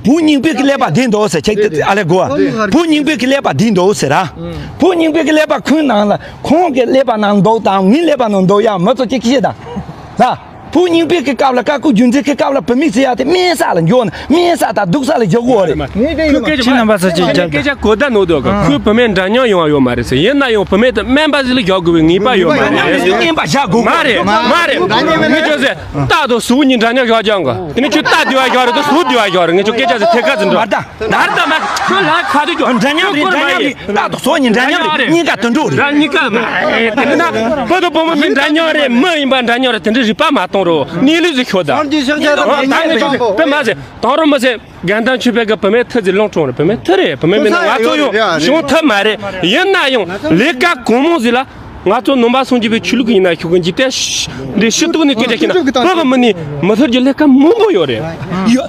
བུ་རྙིང་པའི་གི་ཀླད་པ་བསྡད་འདུག་ཟེར། ཁྱེད་ཀྱིས་ཨ་ལས་གོ་བ། བུ་རྙིང་པའི་གི་ཀླད་པ་བསྡད་འདུག་ཟེར་ར། བུ་རྙིང་པའི་གི་ཀླད་པ་ཁོའི་ནང་ལ་ཁོང་གི་ཀླད་པ་ནང་འདུག་དང་ངའི་ཀླད་པ་ནང་འདུག་ཡ་མི་ཚོ་ཅིག་བཤད་དང་ལ། བུ་རྙིང་པའི་གི་སྐབས་ལ་བཀའ་བཀོད་རྒྱུད་འཛིན་གི་སྐབས་ལ་བུད་མེད་ཟེར་ཡ་དེ་དམན་ས་ལ་འཇོག་ནས་དམན་ས་དང་སྡུག་ས་ལ་འཇོག་གི་ཡོད་རེད། ཁོས་སྐད་ཆ་ཁྱེད་རྣམ་པ་ཚོ་ཅིག་རྒྱབ་སྐད་ཆ་གོ་བརྡ་ནོར་འདུག་ག་ཁོས་བུད་མེད་འདྲ་མཉམ་ཡོང་བ་ཡོད་མ་རེད་ཟེར། ཡིན་ན་ཡང་བུད་མེད་དེ་དམན་པ་ཞིག་ལ་བཞག་དགོས་པའི་ངེས་པ་ཡོད་མ་རེད། དམན་པ་བཞག་དགོས་མ་རེད། མ་རེད། ངས་ཁྱོད་ཟེར་རྟ་དང་ཟོག་གཉིས་འདྲ་མཉམ་བཞག་རྒྱུ་འགའ། དེ་ནས་ཁྱོད་རྟ་བདེ་བ་བཞག་རེད་དང་ཟོག་བདེ་བ་བཞག་རེད། ངས་ཁྱོད་སྐད་ཆ་ཟེར་ཐད་ཀ་ཟེར་འགྲོ། ད་ལྟ་མ་ཁྱོད་ལ་ཁ་དུས་ཀྱང་འདྲ་མཉམ་རེད། འདྲ་མཉམ་རེད། རྟ་དང་ཟོག་གཉིས་འདྲ་མཉམ་རེད། གཉིས་ཀ་དུད་འགྲོ་རེད། རང་གཉིས་ཀ་མ་དེ་ན་བུ་དང་བུ་མོ་གཉིས་འདྲ་མཉམ་རེད། མི་ཡིན་པ་འདྲ་མཉམ་རེད། དེ་འདྲའི་རིག་པ་མ་གཏོང་རོགས། གནས་ལུགས་ཟིག་ཤོད་དང་། ད་ངས་ཁྱོད་དཔེ་མ་ཟེར་དང་རོ་མ་ཟེར། དགེ་འདུན་ཆོས་འཕེལ་གི་བུད་མེད་ཐུ་ཟིག་ལུང་དྲངས་རེད། བུད་མེད་ཐུ་རེད། བུད་མེད་མིན་ན་ང་ཚོ་ཡང་བྱུང་ཐུབ་མ་རེད། ཡིན་ན་ཡང་ལས་ཀ་གང་མང་ཟིག་ལ། ང་ཚོ་ནང་པ་སངས་རྒྱས་པའི་ཆོས་ལུགས་ཡིན་ན་ཤོད་གི་འཇིག་རྟེན་འདི་ཤི་སྟོང་ནས་སྐད་ཆ་བཤད་ན་བོད་གི་མི་ནི་མི་ཐུབ་ཀྱི་ལས་ཀ་མང་པོ་ཡོད་རེད། ཡོད་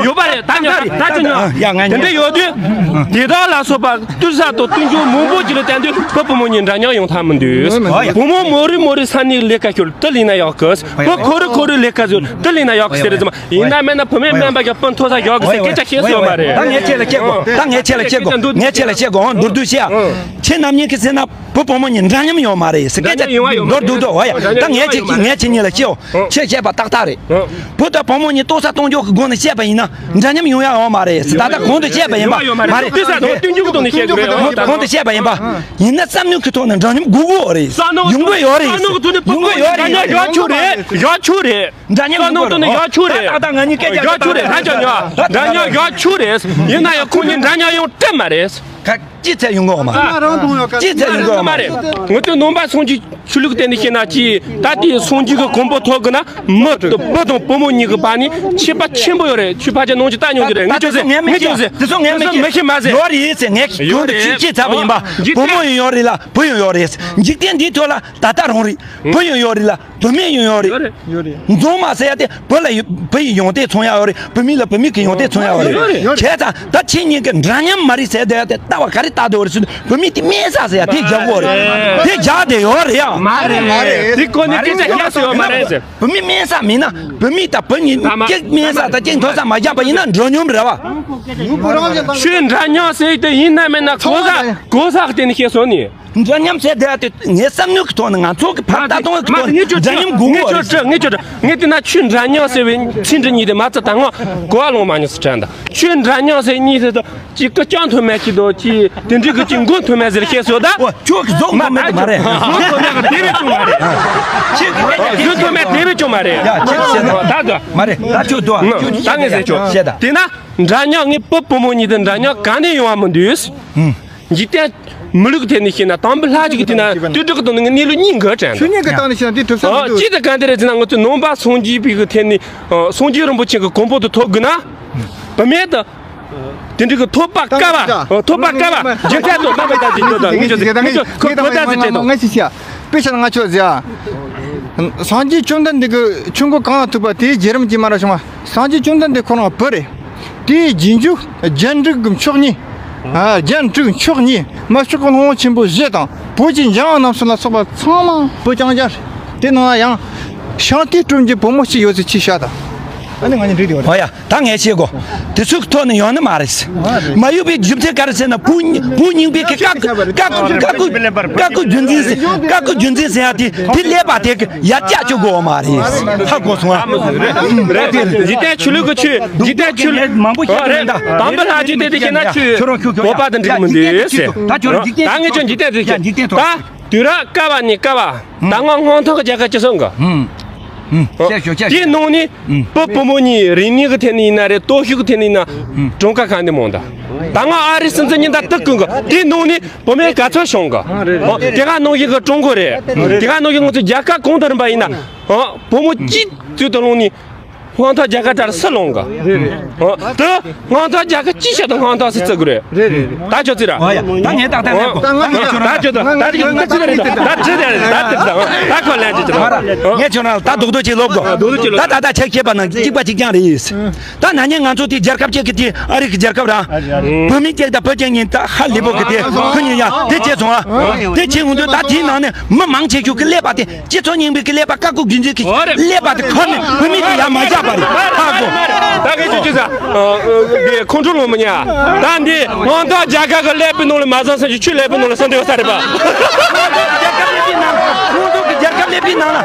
ཡོད་པ་རེད། ད་ཉོ་ད་ད་ཅི་ཉོ་དེ་འདྲ་ཡོད་དུས་དེ་དག་ལ་སོགས་པ་བསྟུན་ས་དང་བསྟུན་རྒྱུ་མང་པོ་ཅིག་ལ་བརྟེན་དུས་བུ་བུ་མོ་གཉིས་འདྲ་མཉམ་ཡོང་ཐབས་མི་འདུག་བུ་མོ་མོ་རེ་མོ་རེ་ས་ནས་ལས་ཀ་ཤོར་དེ་ལས་ན་ཡག་གི། བུ་ཁོ་རེ་ཁོ་རེ་ལས་ཀ་ཟོས་དེ་ལས་ན་ཡག་གི་ཟེར་རེད་ཙམ་ཡིན་ན་མེད་ན་བུད་མེད་དམན་པ་གི་སྤུན་མཐོ་ས་ཡག་གི་ཟེར་སྐད་ཆ་བཤད་སྲོལ་མ་རེད། ད་ངས་ཁྱེད་ལ་བཤད་དགོས། ད་ངས་ཁྱེད་ལ་བཤད་དགོས། ངས་ཁྱེད་ལ་བཤད་དགོས། འོང་མདོར་བསྡུས་བཤད་ཨ། ཁྱེད་རྣམ་གཉིས་ཀྱིས་ཟེར་ན། བུ་བུ་མོ་གཉིས་འདྲ་མཉམ་ཡོད་མ་རེད་ཟེར། སྐད་ཆ་འདོར་འདུག་འདུག་འོ་ཡ། ད་ངས་ཁྱེད་ངས་ཁྱེད་གཉིས་ལ་བཤད་འོ། ཁྱེད་བཤད་པ་ཏག་ཏག་རེད། བུ་དང་བུ་མོ་གཉིས་ལྟོ་ས་གཏོང་རྒྱུ་གི་སྒོ་ནས་བཤད་པ་ཡིན་ན་འདྲ་མཉམ་ཡོང་ཡ་ཡོད་མ་རེད་ཟེར། ད་ལྟ་གོང་དུ་བཤད་པ་ཡིན་པ་མ་རེད། ལྟོ་ས་གཏོང་རྒྱུ་གི་ཐོག་ནས་བཤད་དགོས་རེད། གོང་དུ་བཤད་པ་ཡིན་པ་ཡིན་ན་བསམ་མནོ་གི་ཐོག་ནས་འདྲ་མཉམ་དགོས་ཀྱི་ཡོད་རེད། ཡོང་གི་ཡོད་རེད། འདྲ་མཉམ་ཡོད་ཆོག་རེད། ཡོད་ཆོག་རེད། འདྲ་མཉམ་ཡོང་གི་ཡོད་རེད། ད་ད་ང་གཉིས་སྐད་ཆ་ཡོད་ཆོག་རེད། འདྲ་མཉམ་ཡོད་ཆོག་རེད། ཡིན་ན་ཡང་ཁོང་གཉིས་འདྲ་མཉམ་ཡོང་གྲབས་མ་རེད། ཅི་ཚད་ཡོང་གི་ཡོད་མ་རེད། ཅི་ཚད་ཡོང་གི་ཡོད་མ་རེད། ངོ་དེ་ནང་པ་སངས་རྒྱས་ཆོས་ལུགས་བསྟན་ནས་བཤད་ན་ཅི། ད་དེ་སངས་རྒྱས་ཀྱི་གོ་འཕང་ཐོབ་དགོས་ན་མི་དང་བུ་དང་བུ་མོ་གཉིས་ཀྱི་བར་ནས་ཁྱད་པར་ཆེན་པོ་ཡོད་རེད། ཆོས་ཕལ་ཆེར་ནང་ཆོས་ལྟ་མྱོང་གི་རེད། ངས་ཁྱོད་ཟེར། ངས་ཁྱོད་ཟེར། དེ་ཚོ་ངས་མི་ཤེས། མི་ཤེས་མ་ཟེར། ཡོད་རེད་ཟེར། ངས་ཁྱོད་དུ་ཅི་ཅི་ཚ་བ་ཡིན་པ། བུ་མོ་ཡང་ཡོད་རེད་ལ་བུ་ཡང་ཡོད་རེད། འཇིག་རྟེན་འདིའི་ཐོག་ལ་ད་ལྟ་རང་རེད། བུ་ཡང་ཡོད་རེད་ལ། བུད་མེད་ཡང་ཡོད་རེད། ཡོད་རེད། མཛངས་མ་ཟེར་ཡ་དེ་བུ་ལ་ཡོད། བུ་ཡི་ཡོན་ཏན་མཚོན་ཡ་ཡོད་རེད། བུད་མེད་ལ་བུད་མེད་ཀྱི་ཡོན་ཏན་མཚོན་ཡ་ཡོད་རེད། ཡོད་རེད། བྱས་ཙང་ད་ཁྱེད་གཉིས་ཀྱི་འདྲ་མཉམ་མ་རེད་ཟེར་དེ་ཡ་དེ་ལྟ་བ་ག་རེ་ལྟ་དེ་ཡོད་རེད་ཟེར་དུས་བུད་མེད་དེ་དམན་ས་ཟེར་ཡ་དེ་རྒྱག་གི་ཡོད་རེད། དེ་རྒྱག་དེ་ཡོད་རེད་ཡ། མ་རེད། མ་རེད། དེ་ཀོ་ནི་སྐད་ཆ་རྒྱག་སྲིད་ཡོད་མ་རེད་ཟེར། བུད་མེད་དམན་ས་མིན་ན་བུད་མེད་དང་བུ་གཉིས་ད་མ་སྐྱེ་དམན་ས་དང་སྐྱེ་མཐོ་ས་མ་རྒྱག་པ་ཡིན་ན་འདྲ་མཉམ་རེད་བ། ཁྱོད་འདྲ་མཉམ་ཟེར་དེ་ཡིན་ན་མིན་ན་གོ་ས་གོ་ས་བརྟེན་ནས་བཤད་སོང་ནི། འདྲ་མཉམ་ཟེར་དེ་ཨ་དེ་ངའི་བསམ་མནོ་གི་ཐོག་ནས་ང་ཚོ་གི་ཕར་ལྟ་སྟངས་གི་ཐོག་ནས་འདྲ་མཉམ་དགོས་ཀྱི་ཡོད་རེད། ངས་ཁྱོད་ངས་ཁྱོད་ངས་དེ་ན་ཆོས་འདྲ་མཉམ་ཟེར་བའི་ཚིག་འདི་གཉིས་དེ་མ་ཚད་ད་ང་གོ་བ་ལོང་མ་མྱོང་ཟེར་དྲན་ད། ཆོས་འདྲ་མཉམ་ཟེར་གཉིས་ཟེར་ད་ཅིག་སྐུ་ལྕགས་མཐོ་དམན་ཅིག་དང་ཅིག་དེ་འདྲའི་གི་ཅིག་མགོ་མཐོ་དམན་ཟེར་བཤད་སོང་ད། ཨོ་ཁྱོད་ཀྱི་གཟུགས་མཐོ་དམན་དེ་མ་རེད། གཟུགས་མཐོ་དམན་གི་དེ་བས་ཀྱང་མ་རེད། ཁྱེད་ཀྱི་གཟུགས་མཐོ་དམན་དེ་བས་ཀྱང་མ་རེད། ཡ་ཁྱེད་ཀྱི་བཤད་ད། ད་ད་མ་རེད། ད་ཁྱོད་དོ་ཁྱོད་ད་ངས་ཟེར་ཁྱོད་བཤད་ད། དེ་ན་འདྲ་མཉམ་ངའི་བུ་བུ་མོ་གཉིས་དེ་འདྲ་མཉམ་གང་ནས་ཡོང་བ་མི་འདུག་འཇིག་རྟེན་མི་ལུགས་ཐད་ནས་བཤད་ན་དང་པོ་ལྷ་ཅིག་གི་དེ་ན་དུས་དྲུག་གི་དོན་ནི་ངའི་གནས་ལུགས་གཉིས་འགལ་དྲན་ཆོས་ཉིད་ཀྱི་སྟེང་ནས་བཤད་ན་དེ་གྲུབ་ས་མི་འདུག་ཅི་ལྟར་གང་དེ་རེད་ཟེར་ན་ང་ཚོའི་ནང་པ་སངས་རྒྱས་པའི་གི་ཐད་ནས་སངས་རྒྱས་རིན་པོ་ཆེ་གི་གོ་འཕང་དུ་ཐོབ་དགོས་ན་བུད་མེད་དུ་དེ་འདྲའི་གི་ཐོབ་པ་དཀའ་བ་ཐོབ་པ་དཀའ་བ་རྒྱུ་མཚན་དུ་མ་མི་ལྟ་ཅིག་ཅོ་དང་ངས་ཅོ་ངས་ཅོ་ཁོ་ཁོ་ད་ཟེར་བྲལ་དང་། ང་ཅི་བྱ། དཔེ་ཆ་ན་ང་ཆོས་ཟེར་ཨ། སངས་རྒྱས་བཅོམ་ལྡན་འདས་ཀྱི་ཆོས་འཁོར་གང་ལ་ཐུག་པ་དེའི་རྗེ་རིན་པོ་ཆེ་མ་ར་བྱུང་བ། སངས་རྒྱས་བཅོམ་ལྡན་འདས་ཁོ་རང་བུ་རེད། དེའི་རྗེས་འཇུག་རྒྱན་དྲུག་གི་མཆོག་གཉིས། ཨ་རྒྱན་དྲུག་མཆོག་གཉིས་མ་ཕྱོགས་ཀྱི་ལྷུང་བ་ཆེན་པོ་བཞི་དང་བོད་ཀྱི་འཇམ་དབྱངས་རྣམ་གསུམ་ལ་སོགས་པ་ཚང་མ་བུ་རྐྱང་རྐྱང་རེད། དེ་ནང་ལ་ཡང་ཤཱནྟི་སྒྲོལ་མའི་བུ་མོ་གཅིག་ཡོད་ཚེ་ཅི་བྱ་དང་། ཨ་ནི་ང་གཉིས་འགྲིག་དེ་ཡོད་རེད། ཨོ་ཡ། ད་ངས་བཤད་གོ། དེ་ཚོའི་ཐོག་ནས་ཡོང་ནི་མ་རེད། མ་ཡོང་པའི་རྒྱུ་མཚན་ག་རེ་ཟེར་ན་བུ་བུ་རྙིང་པའི་གི་ཀ་ཀ་ཀ་ཀ་ཀ་ཀ་ཀ་རྒྱུ་འཛིན་ཟེར་ཀ་ཀ་རྒྱུ་འཛིན་ཟེར་ཡ་དེ་དེ་ཀླད་པ་དེ་གི་ཡར་བཀྱག་བཅུག་དགོས་མ་རེད། ཧ་གོ་སོང་ཨ། རེད་དེ་འཇིག་རྟེན་ཆོས་ལུགས་ཀྱི་ཆོས་འཇིག་རྟེན་ཆོས་ལུགས་མང་པོ་ཞིག་རེད་ད། དམ་པ་ལྷ་ཆོས་དེ་དེ་བཤད་ན་ཆོས་བོད་པ་དང་འགྲིག་མི་འདུག་ཟེར། ད་ངས་ཁྱོད་འཇིག་རྟེན་རེད་ད། དུས་རབས་སྐབས་ནས་སྐབས། ད་སྔོན་སྔོན་ཐོག་གི་རྒྱལ་ཁབ་ཅི་སོང་གི། ཧུམ། ཧུམ། བཤད་ཤོག་བཤད་ཤོག་དེའི་ནང་ནས་ཧུམ། བུ་བུ་མོ་གཉིས་རིག་གནས་ཀྱི་ཐད་ནས་ཡིན་ན་རེད། སྟོབས་ཤུགས་ཀྱི་ཐད་ནས་ཡིན་ན། ཧུམ། གྲངས་ཀ་གང་ནས་མང་ད། ད་སྔོན་ཨ་རིའི་སྲིད་འཛིན་གཉིས་ད་དུ་ཀུན་གི་དེའི་ནང་ནས་བུད་མེད་ག་ཚོད་བྱུང་གི། ཨ་རེད་རེད། དེ་ག་ནང་བཞིན་གི་ཀྲུང་གོ་རེད། དེ་ག་ནང་བཞིན་ང་ཚོ་རྒྱལ་ཁབ་གང་དུ་རིམ་པ་ཡིན་ན། ཨ་བུ་མོ་གཅིག་ཚུལ་དུ་ལོང་ནས། སྔོན་ཐོག་རྒྱལ་ཁབ་གྲལ་སུ་ལོང་གི། རེད་རེད། ཨོ། དུ་སྔོན་ཐོག་རྒྱལ་ཁབ་ཅི་བྱེད་དུ་སྔོན་ཐོག་སུ་བརྩི་དགོས་རེད། རེད་རེད་རེད། ད་ཁྱོད་ཚོས་ར། ཨོ་ཡ། ད་ངས་ཏག་ཏག་ལན་གོ། ད་ང་ཁྱོད་ད་ཁྱོད་ད་ད་ཁྱོད་ད་ཁྱོད་ད་ད་ཁྱོད་ད་ཁྱོད་ད་ཁྱོད་ལན་ཅི་ཅི་ར། ངས་ཁྱོད་རང་ད་རྡོག་རྡོག་ཅིག་ལོབ་གོ། རྡོག་རྡོག་ཅིག་ལོབ། ད་ད་ད་ཁྱེད་ཁྱེད་པ་ནང་གཅིག་པ་གཅིག་རྐྱང་རེད། ད་ན་ནིང་ང་ཚོ་དེ་རྒྱལ་ཁབ་ཅིག་གི་དེ་ཨ་རི་གི་རྒྱལ་ཁབ་ར། བུད་མེད་ཅིག་དང་བུ་ཅིག་གཉིས་ད་ཧ་ལས་པོ་གི་དེ་ཁོ་གཉིས་ཡ་དེ་བྱས་སོང་ཨ། དེ་བྱས་འོང་དུས་ད་དེའི་ནང་ནས་མི་མང་ཆེ་ཤོས་ཀྱི་ཀླད་པ་དེ། སྤྱི་ཚོགས་རྙིང་པའི་གི་ཀླད་པ་ཀ་ཀུ་རྒྱུན་འཛིན་གྱི་ཀླད་པ་དེ་ཁོ་ནི་བུད་མེད་དེ་ཡར་མ་བཞག་པ་རེད། ཧ་གོ། ད་གི་ཅི་ཅི་ཟ། གི་ཁོང་ཁྲོ་ལོ་མི་ཉ། ད་འདི་སྔོན་ཐོག་རྒྱལ་ཁབ་གི་ཀླད་པའི་ནང་ལ་མ་བཟང་ས་ཅིག་ཆུ་ཀླད་པའི་ནང་ལ་ས་འདི་ཡོད་ས་རེད་པ། སྔོན་ཐོག་གི་རྒྱལ་ཁབ་ཀླད་པའི་ནང་ལ་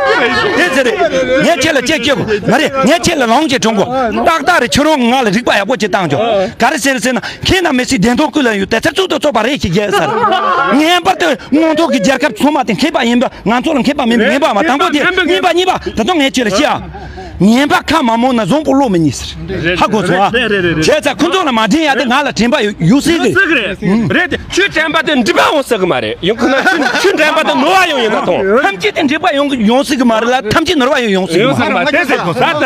དེ་ཟེར་རེད། ངས་ཁྱེད་ལ་ཅེས་སྐྱེ་གོ་མ་རེད། ངས་ཁྱེད་ལ་ལོང་ཅེས་དྲང་གོ། ཏག་ཏག་རེད། ཁྱོད་རང་ང་ལ་རིག་པ་ཡག་པོ་ཅིག་བཏང་ཆོག་ག་རེ་ཟེར་ཟེར་ན། ཁྱེད་རྣམས་མི་སྲིད་བདེན་མཐོང་ཀུན་ལ་ཡོད་དེ་ཚར་ཚུགས་དུ་ཚོགས་པ་རེད་ཞིག་རྒྱལ་ས་རེད། ངེས་པར་དུ་སྔོན་ཐོག་གི་རྒྱལ་ཁབ་ཚང་མ་དེ་མཁས་པ་ཡིན་པ་ང་ཚོ་ལ་མཁས་པ་མིན་པ་ངེས་པ་མ་དང་པོ་དེ་གཉིས་པ་གཉིས་པ་ད་དུང་ངས་ཁྱོད་ལ་བཤད་ཨ། ངན་པ་ཁ་མ་མོ་ན་བཟང་པོ་བློ་མི་ཉེས་ཟེར། ཧ་གོ་སོང་ཨ། རེད་རེད་རེད། བྱས་ཙང་ཁོ་ཚོ་ལ་མ་དྲན་ཡ་དེ་ང་ལ་དྲན་པ་ཡོད་ཡོད་སྲིད་གི། ཡོད་སྲིད་གི་རེད། རེད་དེ་ཆོས་དྲན་པ་དེ་འགྲིག་པ་ཡོང་སྲིད་གི་མ་རེད། ཡང་ཁོ་ན་ཆོས་ཆོས་དྲན་པ་དེ་ནོར་བ་ཡོང་ཡིན་ན་ཐོང་། ཐམས་ཅད་དེ་འགྲིག་པ་ཡོང་ཡོང་སྲིད་གི་མ་རེད་ལ་ཐམས་ཅད་ནོར་བ་ཡོང་ཡོང་སྲིད་གི་མ་རེད། དེ་ཟེར་གོ་ས་ད།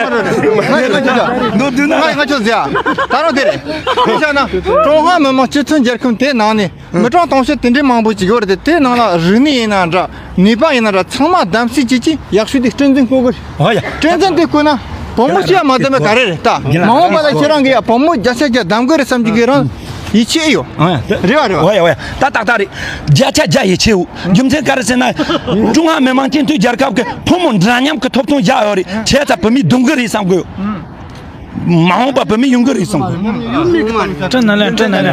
ནོར་འདུག་ན་ང་ང་ཆོ་ཟེར་ཨ། ད་རུང་དེ་རེད། ཁྱེད་ཆ་ན་ཀྲུང་ཧྭ་མི་དམངས་སྤྱི་མཐུན་རྒྱལ་ཁབ་དེ་ནང་ནས། མི་གྲངས་དུང་ཕྱུར་དེ་འདྲའི་མང་པོ་ཅིག་ཡོད་རེད་དེ། དེའི་ནང་ལ་རིག་གནས་ཡིན་ན་འདྲ། ནུས་པ་ཡིན་ན་འདྲ། ཚང་མ་གདམ་གསེས་བྱེད་ཀྱི་ཡག་ཤོས་དེ་སྲིད་འཛིན་བསྐོ་གི་རེད། ཨོ་ཡ། སྲིད་འཛིན་དེ་བསྐོས་ན་བུ་མོ་ཞིག་ཡང་མ་བསྡད་པ་ག་རེ་རེད་ད། ཡིན་ལ། མ་འོངས་པ་ལ་ཁྱེད་རང་གིས་ཡ་བུ་མོ་བརྒྱ་ཆ་བརྒྱ་གདམ་གི་རེད་བསམ་གྱི་གི་རང་ཡིད་ཆེས་ཡོད། ཨོ་ཡ། རེད་བ་རེད་བ། ཨོ་ཡ་ཨོ་ཡ། ད་ཏག་ཏག་རེད། བརྒྱ་ཆ་བརྒྱ་ཡིད་ཆེས་ཡོད། རྒྱུ་མཚན་ག་རེ་ཟེར་ན། ཀྲུང་ཧྭ་མི་དམངས་སྤྱི་མཐུན་རྒྱལ་ཁབ་ཀྱི་ཕོ་མོ་འདྲ་མཉམ་གྱི་ཐོབ་ཐང་བཞག་ཡོད་རེད། བྱས་ཙང་བུད་མེད་སྡུག་གི་རེད་བསམ་གི་ཡོད། མ་འོངས་པ་བུད་མེད་ཡོང་གི་རེད་གསུངས། སྤྲིན་ནང་ལ་སྤྲིན་ནང་ལ།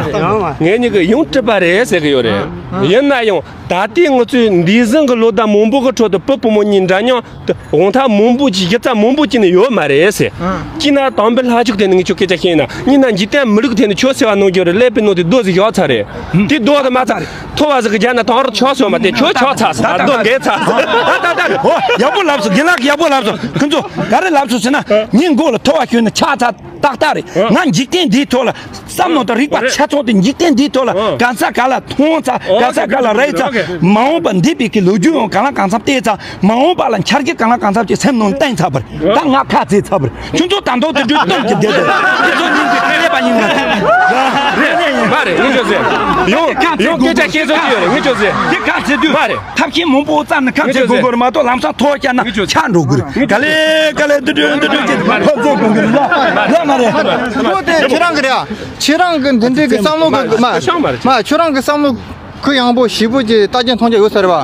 ངེད་གཉིས་ཀྱིས་ཡང་སྲིད་པ་རེད་ཟེར་གི་ཡོད་རེད། ཡིན་ན་ཡང་ད་ལྟའི་ང་ཚོའི་འདས་ཟིན་གྱི་ལོ་ཟླ་མང་པོ་གི་ཁྲོད་དུ་བུ་བུ་མོ་གཉིས་འདྲ་མཉམ་དུ་དབང་ཐང་མང་པོ་ཅིག་གཞི་རྩ་མང་པོ་ཅིག་ནས་ཡོད་མ་རེད་ཟེར། ཅི་ན་དམ་པའི་ལྷ་ཕྱུག་དེ་ནི་ངས་ཁྱོད་སྐད་ཆ་བཤད་ན་གཉིས་ན་འཇིག་རྟེན་མི་ལུགས་དེ་ནི་ཁྱོད་སེ་བ་གནང་རྒྱུ་རེད་ཀླད་པའི་ནང་དེ་རྡོ་ཟིག་བཞག་ཚར་རེད། དེ་རྡོ་དེ་མ་ཚར། ཐོ་བ་ཟིག་གི་རྒྱ་ན་ཐང་རུ་ཆོག་སོང་མ་དེ་ཁྱོད་ཆོག་ཚར་སོང་། ད་རྡོ་འགས་ཚར་སོང་། ད་ད་ད་ཨོ་ཡག་པོ་ལབ་སོང་། རྒན་ལགས་ཡག་པོ་ལབ་སོང་། ཁོང་ཚོ་ག་རེ་ལབ་སོང་ཟེར་ན་ངའི་མགོ་ལ་ཐོ་བ་གཞུས་ནས་ཆག་ཚར་ཏག་ཏག་རེད། ང་འཇིག་རྟེན་འདིའི་ཐོག་ལ་བསམ་མནོ་དང་རིག་པ་ཆ་ཚང་དེ་འཇིག་རྟེན་འདིའི་ཐོག་ལ་གང་ས་ག་ལ་མཐོང་ཚར། གང་ས་ག་ལ་རེད་ཚར། མ་འོངས་པ་འདས་པའི་གི་ལོ་རྒྱུས་ཡང་གང་ལ་གང་འཚམ་བལྟས་ཚར། མ་འོངས་པ་ལ་འཆར་གཞི་གང་ལ་གང་འཚམ་ཅིག་སེམས་ནང་བསྟན་ཚར་བར། ད་ང་ཁ་རྩེ་ཚར་བར། ཁྱོད་ཚོ་ད་དུང་དེ་འདྲའི་སྟོབས་ཀྱི་བསྡད་དེ། ཁྱོད་ཚོ་སྙིང་གི་ཐེ་ལེ་པ་ཡིན་ན། རེད། མ་རེད། ངས་ཁྱོད་ཟེར། ཡང་ཡང་སྐད་ཆ་ཤེས་ཚོད་ཡོད་རེད། ངས་ཁྱོད་ཟེར། དེ་ཁ་རྩེ་དུས། མ་རེད། ཐབས་ཤེས་མང་པོ་བརྩམས་ནས་ཁ་རྩེ་དགོས་དགོས་རེད་མ་གཏོགས་ལམ་སང་ཐོག་བཀྱག་ན་ཆག་འགྲོ་དགོས་རེད། ག་ལེ་ག་ལེ་དུ་དུ་དུ་དུ་ཅེས་ཁ་རྩེ་དགོས་དགོས་རེད་ལ། རེད་མ་རེད། ཁྱོད་དེ་ཁྱེད་རང་གི་རེད་ཨ། ཁྱེད་རང་གི་འདི་འདྲའི་གི་བསམ་བློ་གི་མ་མ་ཁྱོད་རང་གི་བསམ་བློ་གུ་ཡངས་པོ་ཞིབ་པོ་ཅིག་ལྟ་རྒྱ་མཐོང་རྒྱ་ཡོད་ས་རེད་བ།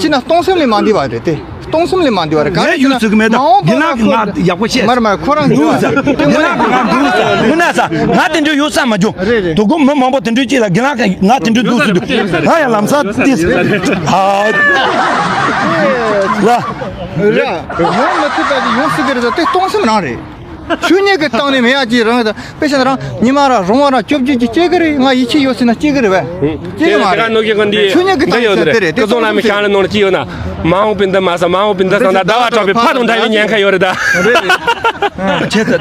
ཅི་ན་སྟོང་སེམས་ལས་མ་འདས་པ་རེད་དེ། སྟོང་སེམས་ལས་མ་འདས་པ་རེད། ག་རེ་ངས་ཡོད་ཟེར་གི་མེད་ད། མ་འོངས་པ་རྒན་ལགས་ཀྱིས་ང་ཡག་པོ་བཤད། མར་མར་ཁོ་རང་འདུག་ཟེར། རྒན་ལགས་ཀྱིས་ང་འདུག་ཟེར། ཁོ་ན་ཟེར། ང་དེ་འདྲ་ཡོད་ས་མ་བྱུང་། རེད་རེད། དོ་དགོང་མི་མང་པོ་དེ་འདྲ་ཅིག་ལ་རྒན་ལགས་ཀྱིས་ང་དེ་འདྲ་འདུག་ཟེར་འདུག་ང་ཡང་ལམ་སང་ཏིས། ཧ། ལ། རེད། ཡོང་མི་ཐུབ་པ་དེ་ཡོང་སྲིད་གི་རེད་ཟེར་དེ་སྟོང་སེམས་རང་རེད། ཆོས་ཉིད་ཀྱི་སྟེང་ནས་མེད་ཡ་ཅིག་རང་དང་དཔེ་བཞག་ན་རང་ཉི་མ་ར་རོང་བ་ར་བཅོ་བརྒྱད་ཀྱི་སྐྱེ་གི་རེད། ང་ཡིད་ཆེས་ཡོད་ཟེར་ན་སྐྱེ་གི་རེད་བས། སྐྱེ་གི་མ་རེད། ཆོས་ཉིད་ཀྱི་སྟེང་ནས་ཟེར་དེ་རེད། ཀུན་བཟང་བླ་མའི་ཞལ་ལ་ནང་ལ་ཅི་ཡོད་ན། མ་འོངས་པའི་འདི་མ་ཟ། མ་འོངས་པའི་འདི་ཟ་ན་ཟླ་བ་གྲགས་པའི་ཕ་དང་འདྲ་བའི་ཉེན་ཁ་ཡོད་རེད་ད།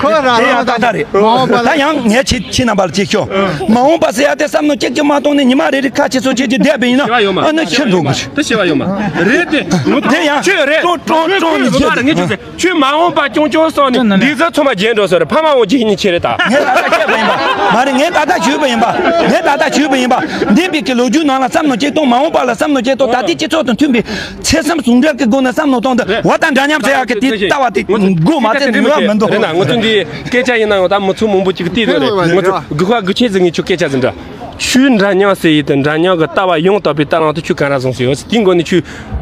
ཁོ་རང་རང་ད་ལྟ་རེད། མ་འོངས་པ་ལ་ད་ཡང་ངས་ཁྱེད་ཁྱེད་རྣམ་པ་ལ་ཅིག་ཤོག་མ་འོངས་པ་ཟེར་ཡ་དེ་བསམ་བློ་ཅིག་ཅིག་མ་གཏོང་ནས་ཉི་མ་རེ་རེ་ཁ་ཆེ་ཚོ་ཆེ་ཆེ་བསྡད་པ་ཡིན་ན་ཨ་ནི་ཁྱེད་འགྲོ་དགོས། དེ་ཤེས་པ་ཡོད་མ་རེད་དེ། དེ་ཡང་ཁྱོད་རེད། ཀྲོང་ཀྲོང་ཀྲོང་ནི་ཁྱེད་ངས་ཁྱོད་ཟེར། ཁྱོད་མ་འོངས་པ་སྐྱོང་སྐྱོང་སོང་ནས་འདི་ཚོ་ཚང་མ་བརྗེད་འགྲོ་སོང་རེད། ཕ་མ་འོང་རྗེས་ཉིན་ཆེ་རེད་ད། ངས་ད་ལྟ་བཤད་པ་ཡིན་པ། མ་རེད། ངས་ད་ལྟ་ཞུས་པ་ཡིན་པ། ངས་ད་ལྟ་ཞུས་པ་ཡིན་པ། འདས་པའི་གི་ལོ་རྒྱུས་ནང་ལ་བསམ་བློ་ཅིག་གཏོང་། མ་འོངས་པ་ལ་བསམ་བློ་ཅིག་གཏོང་། ད་ལྟའི་སྤྱི་ཚོགས་དང་མཐུན་པའི་ཚེ་བསམ་ཟུང་འབྲེལ་གི་སྒོ་ནས་བསམ་བློ་གཏོང་དུས་འོ་ད་འདྲ་མཉམ་ཟེར་ཡག་གི་དེ་ལྟ་བ་དེ་མགོ་མ་ཚོས་ནས་ཡོད་མི་འདུག་རེད་ན་ང་ཚོ་འདི་སྐད་ཆ་ཡིན་ན་ཡང་ད་མི་ཚོ་མང་པོ་ཅིག་བལྟས་ཡོད་རེད། ང་ཚོ་དགུ་པ་དགུ་ཆེ་ཟིག་ངས་ཁྱོད་སྐད་ཆ་ཟིན་འདྲ། ཆོས་འདྲ་མཉམ་ཟེར་ཡིན་དུས་འདྲ་མཉམ་གི་ལྟ་བ་ཡང་དག་པའི་ལྟ་ལམ་དུ་ཆོས་ག་འདྲ་བཟུང་ཟེར་ཡོད་ཟེར་དེའི་མགོ་ནས་ཆོས་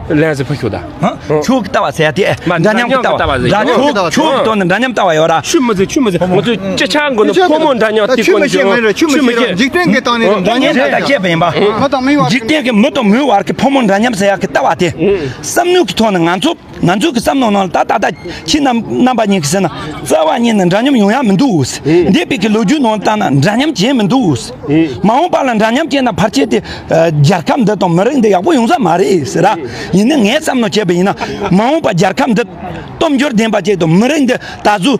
ལན་ཟེར་ཕུལ་ཤོག་ད། ཆོས་ཀྱི་ལྟ་བ་ཟེར་ཡ་དེ་འདྲ་མཉམ་གྱི་ལྟ་བ་རེད། ཆོས་མི་ཟེར། ཆོས་མི་ཟེར། ང་ཚོ་སྤྱི་ཚོགས་ཀྱི་ཐོག་ནས་འདྲ་མཉམ་ལྟ་བ་ཡོད་ར། ཆོས་མི་ཟེར། ཆོས་མི་ཟེར། ང་ཚོ་སྤྱི་ཆ་མགོ་ནས་ཕོ་མོ་འདྲ་མཉམ་དེ་ཆོས་མི་ཤེས། ང་རང་ཆོས་མི་ཤེས། འཇིག་རྟེན་གྱི་སྟེང་ནས་འདྲ་མཉམ་ངས་ད་ལྟ་བཤད་པ་ཡིན་པ། འཇིག་རྟེན་གྱི་མི་དང་མིའི་བར་གྱི་ཕོ་མོ་འདྲ་མཉམ་ཟེར་ཡ་གི་ལྟ་བ་དེ་བསམ་བློ་གི་ཐོག་ནས་ང་ཚོ། ང་ཚོའི་གི་བསམ་བློ་ནང་ལ་ད་ད་ལྟ་ཁྱེད་རྣམ་རྣམ་པ་གཉིས་ཀྱིས་ཟེར་ན་རྩ་བ་ཉིད་ནས་འདྲ་མཉམ་ཡོང་ཡ་མི་འདུག་འདས་པའི་གི་ལོ་རྒྱུས་ནང་ལ་བལྟས་ན་འདྲ་མཉམ་བྱས་མི་འདུག་མ་འོངས་པ་ལ་འདྲ་མཉམ་བྱས་ན་ཕལ་ཆེར་དེ་རྒྱལ་ཁབ་འདི་དང་མི་རིགས་འདི་ཡག་པོ་ཡོང་ས་མ་རེད་ཟེར་ར། ཡིན་ནའི་ངས་བསམ་བློ་བྱས་པ་ཡིན་ན་མ་འོངས་པ་རྒྱལ་ཁབ་འདི་སྟོབས་འབྱོར་ལྡན་པ་ཅིག་དང་མི་རིགས་འདི་ད་གཟོད་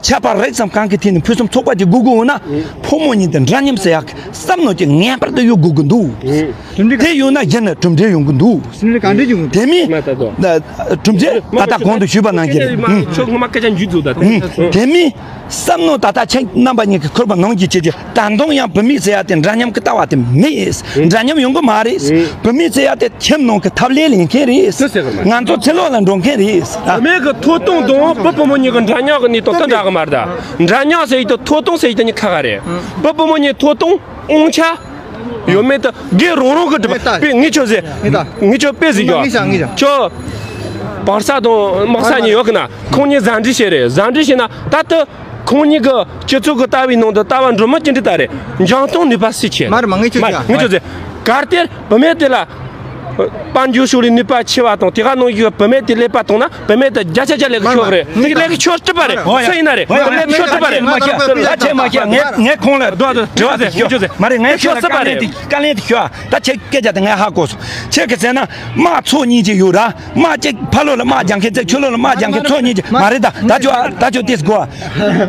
ཁྱད་པར་རིགས་ཙམ་གང་གི་ཐད་ནས་ཕུན་སུམ་ཚོགས་པ་ཅིག་དགོས་དགོས་འོང་ན་ཕོ་མོ་གཉིས་དེ་འདྲ་མཉམ་ཟེར་ཡག་གི་བསམ་བློ་ཅིག་ངེས་པར་དུ་ཡོད་དགོས་ཀྱི་འདུག་གྲུབ་འབྲས་དེ་ཡོད་ན་གཞི་ནས་གྲུབ་འབྲས་ཡོང་གི་འདུག་གྲུབ་འབྲས་གང་འདྲ་ཡོང་གི་དེ་མིན། མ་ལྟ་དོ། གྲུབ་འབྲས་ད་ལྟ་གོང་དུ་ཞུས་པ་ནང་བཞིན་རེད། ཁྱོད་ངོ་མ་སྐད་ཆ་འཇུ་འཛུགས་ད། དེ་མིན། བསམ་བློ་ད་ལྟ་ཁྱེད་རྣམ་པ་གཉིས་ཀྱིས་འཁོར་བ་ནང་བཞིན་བྱེད་ཀྱི་ད་དུང་ཡང་བུད་མེད་ཟེར་ཡ་དེ་འདྲ་མཉམ་གྱི་ལྟ་བ་དེ་མེད། འདྲ་མཉམ་ཡོང་གི་མ་རེད། བུད་མེད་ཟེར་ཡ་དེ་ཁྱིམ་ནང་གི་ཐབས་ལས་ལེན་མཁན་རེད། ང་ཚོ་ཚེ་ལོ་ལ་འགྲོ་མཁན་རེད། བུད་མེད་ཀྱི་ཐོབ་ཐང་དང་བུ་བུ་མོ་གཉིས་ཀྱི་འདྲ་མཉམ་གྱི་གནས་སྟངས་དེ་འདྲ་གི་མ་རེད་ད། འདྲ་མཉམ་ཟེར་ཡ་དེ་ཐོབ་ཐང་ཟེར་ཡ་དེ་གཉིས་ཁ་ཁ་རེད། བུ་བུ་མོ་གཉིས་ཐོབ་ཐང་དབང་ཆ། ཡོད་མེད་དུ་སྒེར་རང་རང་གི་སྒྲུབ་པ་དཔེ་ངས་ཁྱོད་ཟེར། ངས་ད། ངས་ཁྱོད་དཔེ་ཟེར་ངས་ད། ངས་ད། ཁྱོད། པར་ས་དང་དམག་ས་གཉིས་ཡོད་གི་ན་ཁོང་གཉིས་བཟའ་འབྲེལ་བྱས་རེད། བཟའ་འབྲེལ་བྱས་ན་ད་ལྟ་ཁོང་གཉིས་ཀྱི་སྤྱི་ཚོགས་ཀྱི་ལྟ་བའི་ནང་དུ་ལྟ་བ་འགྲོ་མི་ཅི་འདྲ་ད་རེད། འཇོན་ཐང་ནུས་པ་སུས་ཆེ། མ་རེད་མ་ངས་ཁྱོད་མ་ཀྱང་ངས་ཁྱོད་ཟེར། གལ་ཏེ་བུད་མེད་དེ་ལ། དཔལ་འབྱོར་ཕྱོགས་ལས་ནུས་པ་ཆེ་བ་དང་དེ་ག་ནང་བཞིན་བུད་མེད་དེ་ཀླད་པ་བཏང་ན་བུད་མེད་དེ་བརྒྱ་ཆ་བརྒྱ་ལས་ཀ་ཤོར་རེད། དེ་ལས་ཀ་ཤོར་སྲིད་པ་རེད། སུ་ཡིན་ན་རེད། ལས་ཀ་ཤོར་སྲིད་པ་རེད། མ་ཁྱེད་ད་ཁྱེད་མ་ཁྱེད་ངས་ངས་ཁོང་ལ་དྲི་བ་དེ་ཞུ། མ་རེད་ངས་ཁྱེད་ལ་བཀའ་ལན་དེ་བཀའ་ལན་དེ་ཞུ། ད་ཁྱེད་སྐད་ཆ་དེ་ངས་ཧ་གོ་སོང་། ཁྱེད་ཀྱིས་ཟེར་ན་དམག་ཚོ་གཉིས་ཀྱི་ཡོད་ར། དམག་གཅིག་ཕ་ལོ་ལ་དམག་རྒྱག་མཁན་གཅིག་ཁྱོ་ལོ་ལ་དམག་རྒྱག་མཁན་ཚོ་གཉིས་ཀྱི་མ་རེད། ད་ད་ཁྱོད་ད་ཁྱོད་དེ་གོ་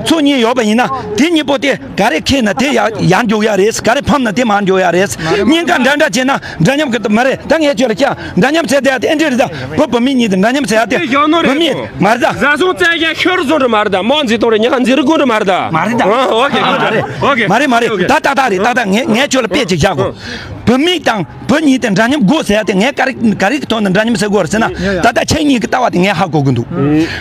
ཚོ་གཉིས་ཡོད་པ་ཡིན་ན་དེ་གཉིས་པོ་དེ། ག་རེ་ཁེལ་ན་དེ་ཡར་ཡར་འཇོག་ཡ་རེད། ག་རེ་ཕམ་ན་དེ་མར་འཇོག་ཡ་རེད། གཉིས་ཀ་འདྲ་འདྲ་བྱས་ན་འདྲ་མཉམ་གི་མ་རེད། ད་ངས་ཁྱོད་ལ་ཀྱང་འདྲ་མཉམ་བྱས་དེ་ཡ་དེ་ཨེ་འདྲ་རེད། ད་བུ་བུད་མེད་གཉིས་དེ་འདྲ་མཉམ་བྱས་ཡ་དེ་བུད་མེད་མ་རེད། ད་བཟའ་ཚང་བཙན་ཡ་ཤོར་བཟོ་འདྲ་མ་རེད། ད་དམག་འཛིང་གཏོང་རེད། ཉི་ཁ་འཛིང་རུ་དགོན་འདྲ་མ་རེད། ད་མ་རེད། ད་ཨོ་ཁེ་ཨོ་ཁེ་མ་རེད། ཨོ་ཁེ་མ་རེད་མ་རེད། ད་ད་ད་རེད། ད་ད་ངས་ངས་ཁྱོད་ལ་དཔེ་ཅིག་བཞག་གོ་བུད་མེད་དང་བུ་གཉིས་དེ་འདྲ་མཉམ་དགོས་ཟེར་ཡ་དེ་ངས་ག་རེ་ག་རེ་གི་ཐོག་ནས་འདྲ་མཉམ་ཟེར་དགོས་རེད་ཟེར་ན། ད་ལྟ་ཁྱེད་གཉིས་ཀྱི་ལྟ་བ་དེ་ངས་ཧ་གོ་གི་འདུག་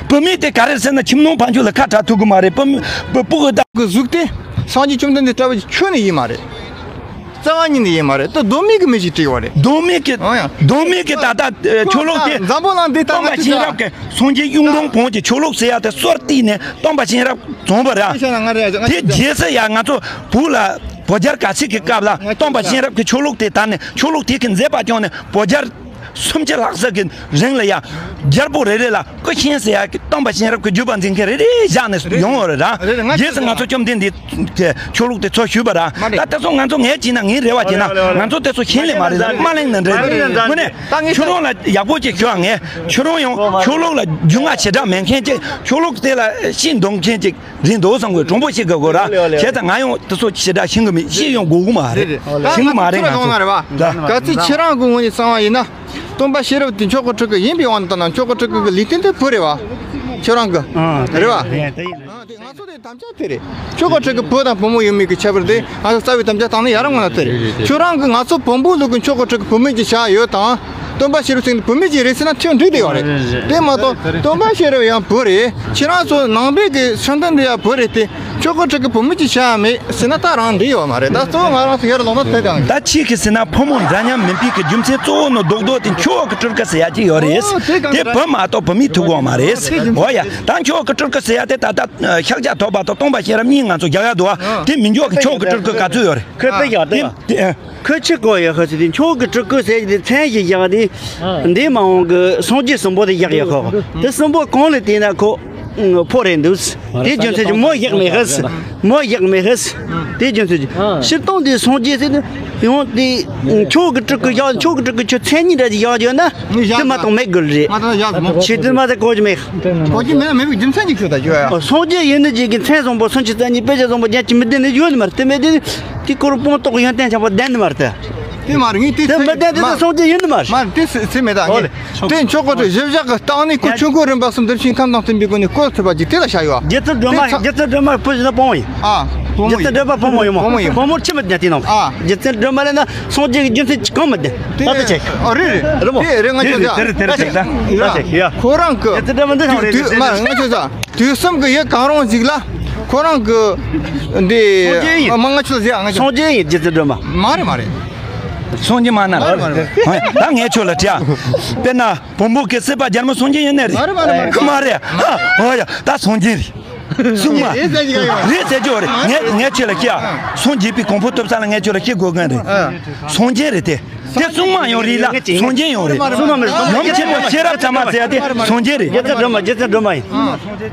བུད་མེད་དེ་ག་རེ་ཟེར་ན་ཁྱིམ་ནང་ཕན་ཆོད་ལ་ཁ་གྲག་ཐུབ་གི་མ་རེད། བུ་བུ་སྤུ་གུ་ད། གི་གཟུགས་དེ་སངས་རྒྱས་བཅོམ་ལྡན་འདས་ལྟ་བུ་ཁྱོན་ནས་ཡིན་མ་རེད། རྩ་བ་ཉིད་ནས་ཡིན་མ་རེད། ད་མདོ་སྨད་ཀྱི་མི་ཞིག་བྲིས་པ་རེད། མདོ་སྨད་ཀྱི། ཨོ་ཡ། མདོ་སྨད་ཀྱི་ད་ལྟ་ཨེ་ཆོས་ལུགས་དེ། འཛམ་བུ་གླིང་འདི་ལྟ་སྟོན་པ་ན་ཅི་མཁྱེན་ལབ་རབ་ཀྱི་སངས་རྒྱས་གཡུང་དྲུང་བོན་གྱི་ཆོས་ལུགས་ཟེར་ཡ་དེ་སོར་བཏིས་ནས་སྟོན་པ་མཁྱེན་རབ་བྱུང་བ་རེད། དེ་རྗེས་སུ་ཡ་ང་ཚོ་བོད་ལ་བོད་རྒྱལ་ག་ཚིག་གི་སྐབས་ལ་སྟོན་པ་མཁྱེན་རབ་ཀྱི་ཆོས་ལུགས་དེ་དར་ནས་ཆོས་ལུགས་དེ་གི་མཛད་པ་སྐྱོང་ནས་བོད་རྒྱལ་སུམ་ཅུ་ལྷག་ཙམ་གྱི་རིང་ལ་ཡ་རྒྱལ་པོ་རེ་རེ་ལ་སྐུ་མཁྱེན་ཟེར་ཡ་གི་སྟོན་པ་མཁྱེན་རབ་ཀྱི་བརྒྱུད་པ་འཛིན་མཁན་རེ་རེ་བཞག་ནས་ཡོང་བ་རེད་ར། རེད་རེད། ང་རྗེས་སུ་ང་ཚོ་བཅོམ་ལྡན་འདས་ཀྱི་ཆོས་ལུགས་དེ་འཚོ་བཞུགས་པ་ར། མ་རེད། ད་དེ་ཚོ་ང་ཚོ་ངས་བྱས་ན་ངའི་རེ་བ་བྱས་ན་ང་ཚོ་དེ་ཚོ་ཤེས་ལེ་མ་རེད་ལ་མ་གླེང་ན་འདྲ། དངོས་གནས་ཁྱོད་རང་ལ་ཡག་པོ་ཅིག་ཞུ་ཨ། ངས་ཁྱོད་རང་ཡང་ཆོས་ལུགས་ལ་རྒྱུས་མངའ་ཞེ་དྲག་མེད་མཁན་ཅིག་ཆོས་ལུགས་དེ་ལ་ཤིང་འདོན་མཁན་ཅིག་རེད་འདུག་བསམ་གི་དྲང་པོ་ཤེས་དགོས་གོ་ར། བྱས་ཙང་ང་ཡང་དེ་ཚོ་ཞེ་དྲག་ཤེས་གི་མེད། ཤེས་ཡང་དགོས་གི་མ་རེད། ཤེས་གི་མ་རེད་ང་ཚོ། ག་ཚོད་ཁྱེད་རང་གི་ངོས་ནས་གསང་བ་ཡིན་ན། སྟོན་པ་ཤེས་རབ་དེ་མཆོག་གི་ཕྲུ་གུ་ཡིན་པའི་དབང་དུ་བཏང་ན་མཆོག་གི་ཕྲུ་གུ་གི་ལུས་རྟེན་དེ་བུ་རེད་བ། ཁྱོད་རང་གི། རེད་བ། དེ་ང་ཚོ་དེ་དམ་བཅའ་དེ་རེད། མཆོག་གི་ཕྲུ་གུ་བུ་དང་བུ་མོ་ཡོད་མེད་ཀྱི་ཁྱད་པར་དེ་ང་ཚོ་རྩ་བའི་དམ་བཅའ་བཏང་ནས་ཡ་རང་ངོ་ན་དེ་རེད། ཁྱོད་རང་གི་ང་ཚོ་བོན་པོ་ལུགས་ཀྱི་མཆོག་གི་ཕྲུ་གུ་བུད་མེད་ཀྱི་ཆ་ཡོད་དང་། སྟོན་པ་ཤེས་རབ་ཚེ་བུད་མེད་ཀྱི་རེད་ཟེར་ན་ཐོན་འགྲིག་དེ་ཡོད་རེད། དེ་མ་གཏོགས་སྟོན་པ་ཤེས་རབ་ཡང་བུ་རེད། ཁྱེད་རང་ཚོ་ནང་པའི་གི་ཤིང་རྟ་འདི་ཡང་བུ་རེད་དེ། མཆོག་གི་ཕྲུ་གུ་བུད་མེད་ཀྱི་ཆ་མེད་ཟེར་ན་ད་རང་འགྲིག་ཡོད་མ་རེད། ད་གཙོ་བོ་ང་རང་ཚོ་ཡར་ལོག་ན་དེ་དང་། ད་ཕྱིས་ཀྱི་ཟེར་ན་ཕོ་མོ་འདྲ་མཉམ་མིན་པའི་གི་རྒྱུ་མཚན་གཙོ་བོ་ནི་རྡོག་རྡོག་དེ་མཆོག་གི་ཕྲུ་གུ་ཟེར་ཡ་ཅིག་ཡོད་རེད། ཨོ་དེ་གང་དེ་འདྲ་བུ་མ་གཏོགས་བུད་མེད་ཐུག་གོ་མ་རེད། ཨོ་ཡ། ད་མཆོག་གི་ཕྲུ་གུ་ཟེར་ཡ་དེ་ད་ལྟ་ཤཱཀྱ་ཐུབ་པ་དང་སྟོན་པ་ཤེས་རབ་གཉིས་ང་ཚོ་རྒྱག་ཡ་འདུག་ཨ། དེ་མི་མཆོག་གི་མཆོག་གི་ཕྲུ་གུ་ག་ཚོད་ཡོད་རེད། ཁོས་དཔེ་ཡག་དེ། དེ་ཁོས་ཆི་གོ་ཡོད་ཁོ་ཚོ་དེ་མཆོག་གི་ཕྲུ་གུ་ཟེར་གྱི་དེ་མཚན་ཞིག་བཞག་དེ། འདི་མ་འོངས་གི་སངས་རྒྱས་གསུམ་པོ་དེ་བཞག་ཡོད་ཁོ། དེ་གསུམ་པོ་གང་ལ་བལྟས་ན་ཁོ་ཕོ་རེད་འདུག་དེ་རྒྱུ་མཚན་གྱི་མོ་བཞག་མེད་ཧེ། མོ་བཞག་མེད་ཧེ། དེ་རྒྱུ་མཚན་གྱི་སྤྱིར་བཏང་དེ་སངས་རྒྱས་ཟེར་ནས་ཡང་དེ་མཆོག་གི་ཕྲུ་གུ་བཞག་མཆོག་གི་ཕྲུ་གུ་ཁྱོད་མཚན་ཉིད་འདྲ་ཞིག་བཞག་ཡོད་ན་དེ་མ་གཏོགས་མེད་དགོས་རེད། ཆེད་དུ་མ་དེ་གོ་རྒྱུ་མེད། གོ་རྒྱུ་མེད་ན་མེད་པའི་རྒྱུ་མཚན་གྱི་ཁྱོད་ད་ཞུ་ཡ། སངས་རྒྱས་ཡིན་ནི་ཅིག་གི་མཚན་བཟང་པོ་སུམ་ཅུ་རྩ་གཉིས་དཔེ་ཆ་བཟང་པོ་རྒྱན་གྱི་མི་ལྡན་ནི་ཡོད་ནི་མ་རེད། དེ་མེད་དེ་དེ་ཀོ་རུ་སྤོང་རྟོགས་ཡོན་ཏན་ཆེན་པོ་ལྡན་ནི་མ་རེད། དེ་མ་རེད། ངས་དེ་དེ་མི་ལྡན་དེ་དེ་སངས་རྒྱས་ཡིན་ནི་མ་རེད། མ་རེད། དེ་སེ་སེ་མེད་ད། ངས་དེ་མཆོག་གི་ཕྲུ་གུ་བཞི་བཞག་གི་སྟེང་ནས་སྐུ་ཆོས་སྐུ་རིམ་པ་གསུམ་འདིར་ཕྱིན་ཁམས་དང་བསྟུན་པའི་སྒོ་ནས་སྐུ་ཐུབ་པ་ཅིག་དེ་ལ་བྱ་ཡོད། རྗེ་བཙུན་སྒྲོལ་མ། རྗེ་བཙུན་སྒྲོལ་མ་བུ་ཡིན་ན་སྤོང་བ་ཡིན། ཨ། སྤོང་བ་ཡིན། རྗེ་བཙུན་སྒྲོལ་མ་བུ་མོ་ཡིན་མོ། བུ་མོ་ཡིན། བུ་མོར་ཆི་མི་ལྡན་དེ་ནང་། ཨ། རྗེ་བཙུན་སྒྲོལ་མ་ལ་ན་སངས་རྒྱས་ཀྱི་རྒྱུ་མཚན་གང་མི་ལྡན། ད་ལྟ་ཆེ། ཨ་རེད་རེད། རེད་མོ། དེ་རེད་ང་ཚོ་ད་ད་ད་ད་ད་ཁོ་རང་གི་རྗེ་བཙུན་སྒྲོལ་མ་འདི་ཚང་རེད། དུས་མ་ང་ཚོ་ད། དུས་གསུམ་གྱི་ཡུལ་གང་རུང་ཞིག་ལ་ཁོ་རང་གི་འདི་སངས་རྒྱས་ཡིན། མ་ང་ཚོ་ཟེར་ང་ཚོ་སངས་རྒྱས་ཡིན། རྗེ་བཙུན་སྒྲོལ་མ། མ་རེད་མ་རེད། སངས་རྒྱས་མ་ན། མ་རེད་མ་རེད། ད་ངས་ཁྱོད་ལ་དྲིས་ཨ། དཔེར་ན་བོན་པོ་གི་སྲིད་པ་རྒྱལ་མོ་སངས་རྒྱས་ཡིན་ནི་རེད། མ་རེད་མ་རེད་མ་རེད། མ་རེད་ཨ། ཨོ་ཡ་ད་སངས་རྒྱས་རེད། སྲུང་མ་རེད་ཟེར་གྱི་ཡོད། རེད་ཟེར་གྱི་ཡོད་རེད། ངས་ངས་ཁྱོད་ལ་ཁྱེད་ཨ་སངས་རྒྱས་པའི་གོ་འཕང་ཐོབ་ས་ལ་ངས་ཁྱོད་ལ་ཁྱེད་དགོས་མཁན་རེད། སངས་རྒྱས་རེད་དེ། དེ་སྲུང་མ་ཡང་རེད་ལ་སངས་རྒྱས་ཡང་རེད། སྲུང་མ་མེད། ཡུམ་ཆེན་མོ་ཤེས་རབ་བྱམས་པ་ཟེར་ཡ་དེ་སངས་རྒྱས་རེད། རྗེ་བཙུན་སྒྲོལ་མ། རྗེ་བཙུན་སྒྲོལ་མ་ཡིན།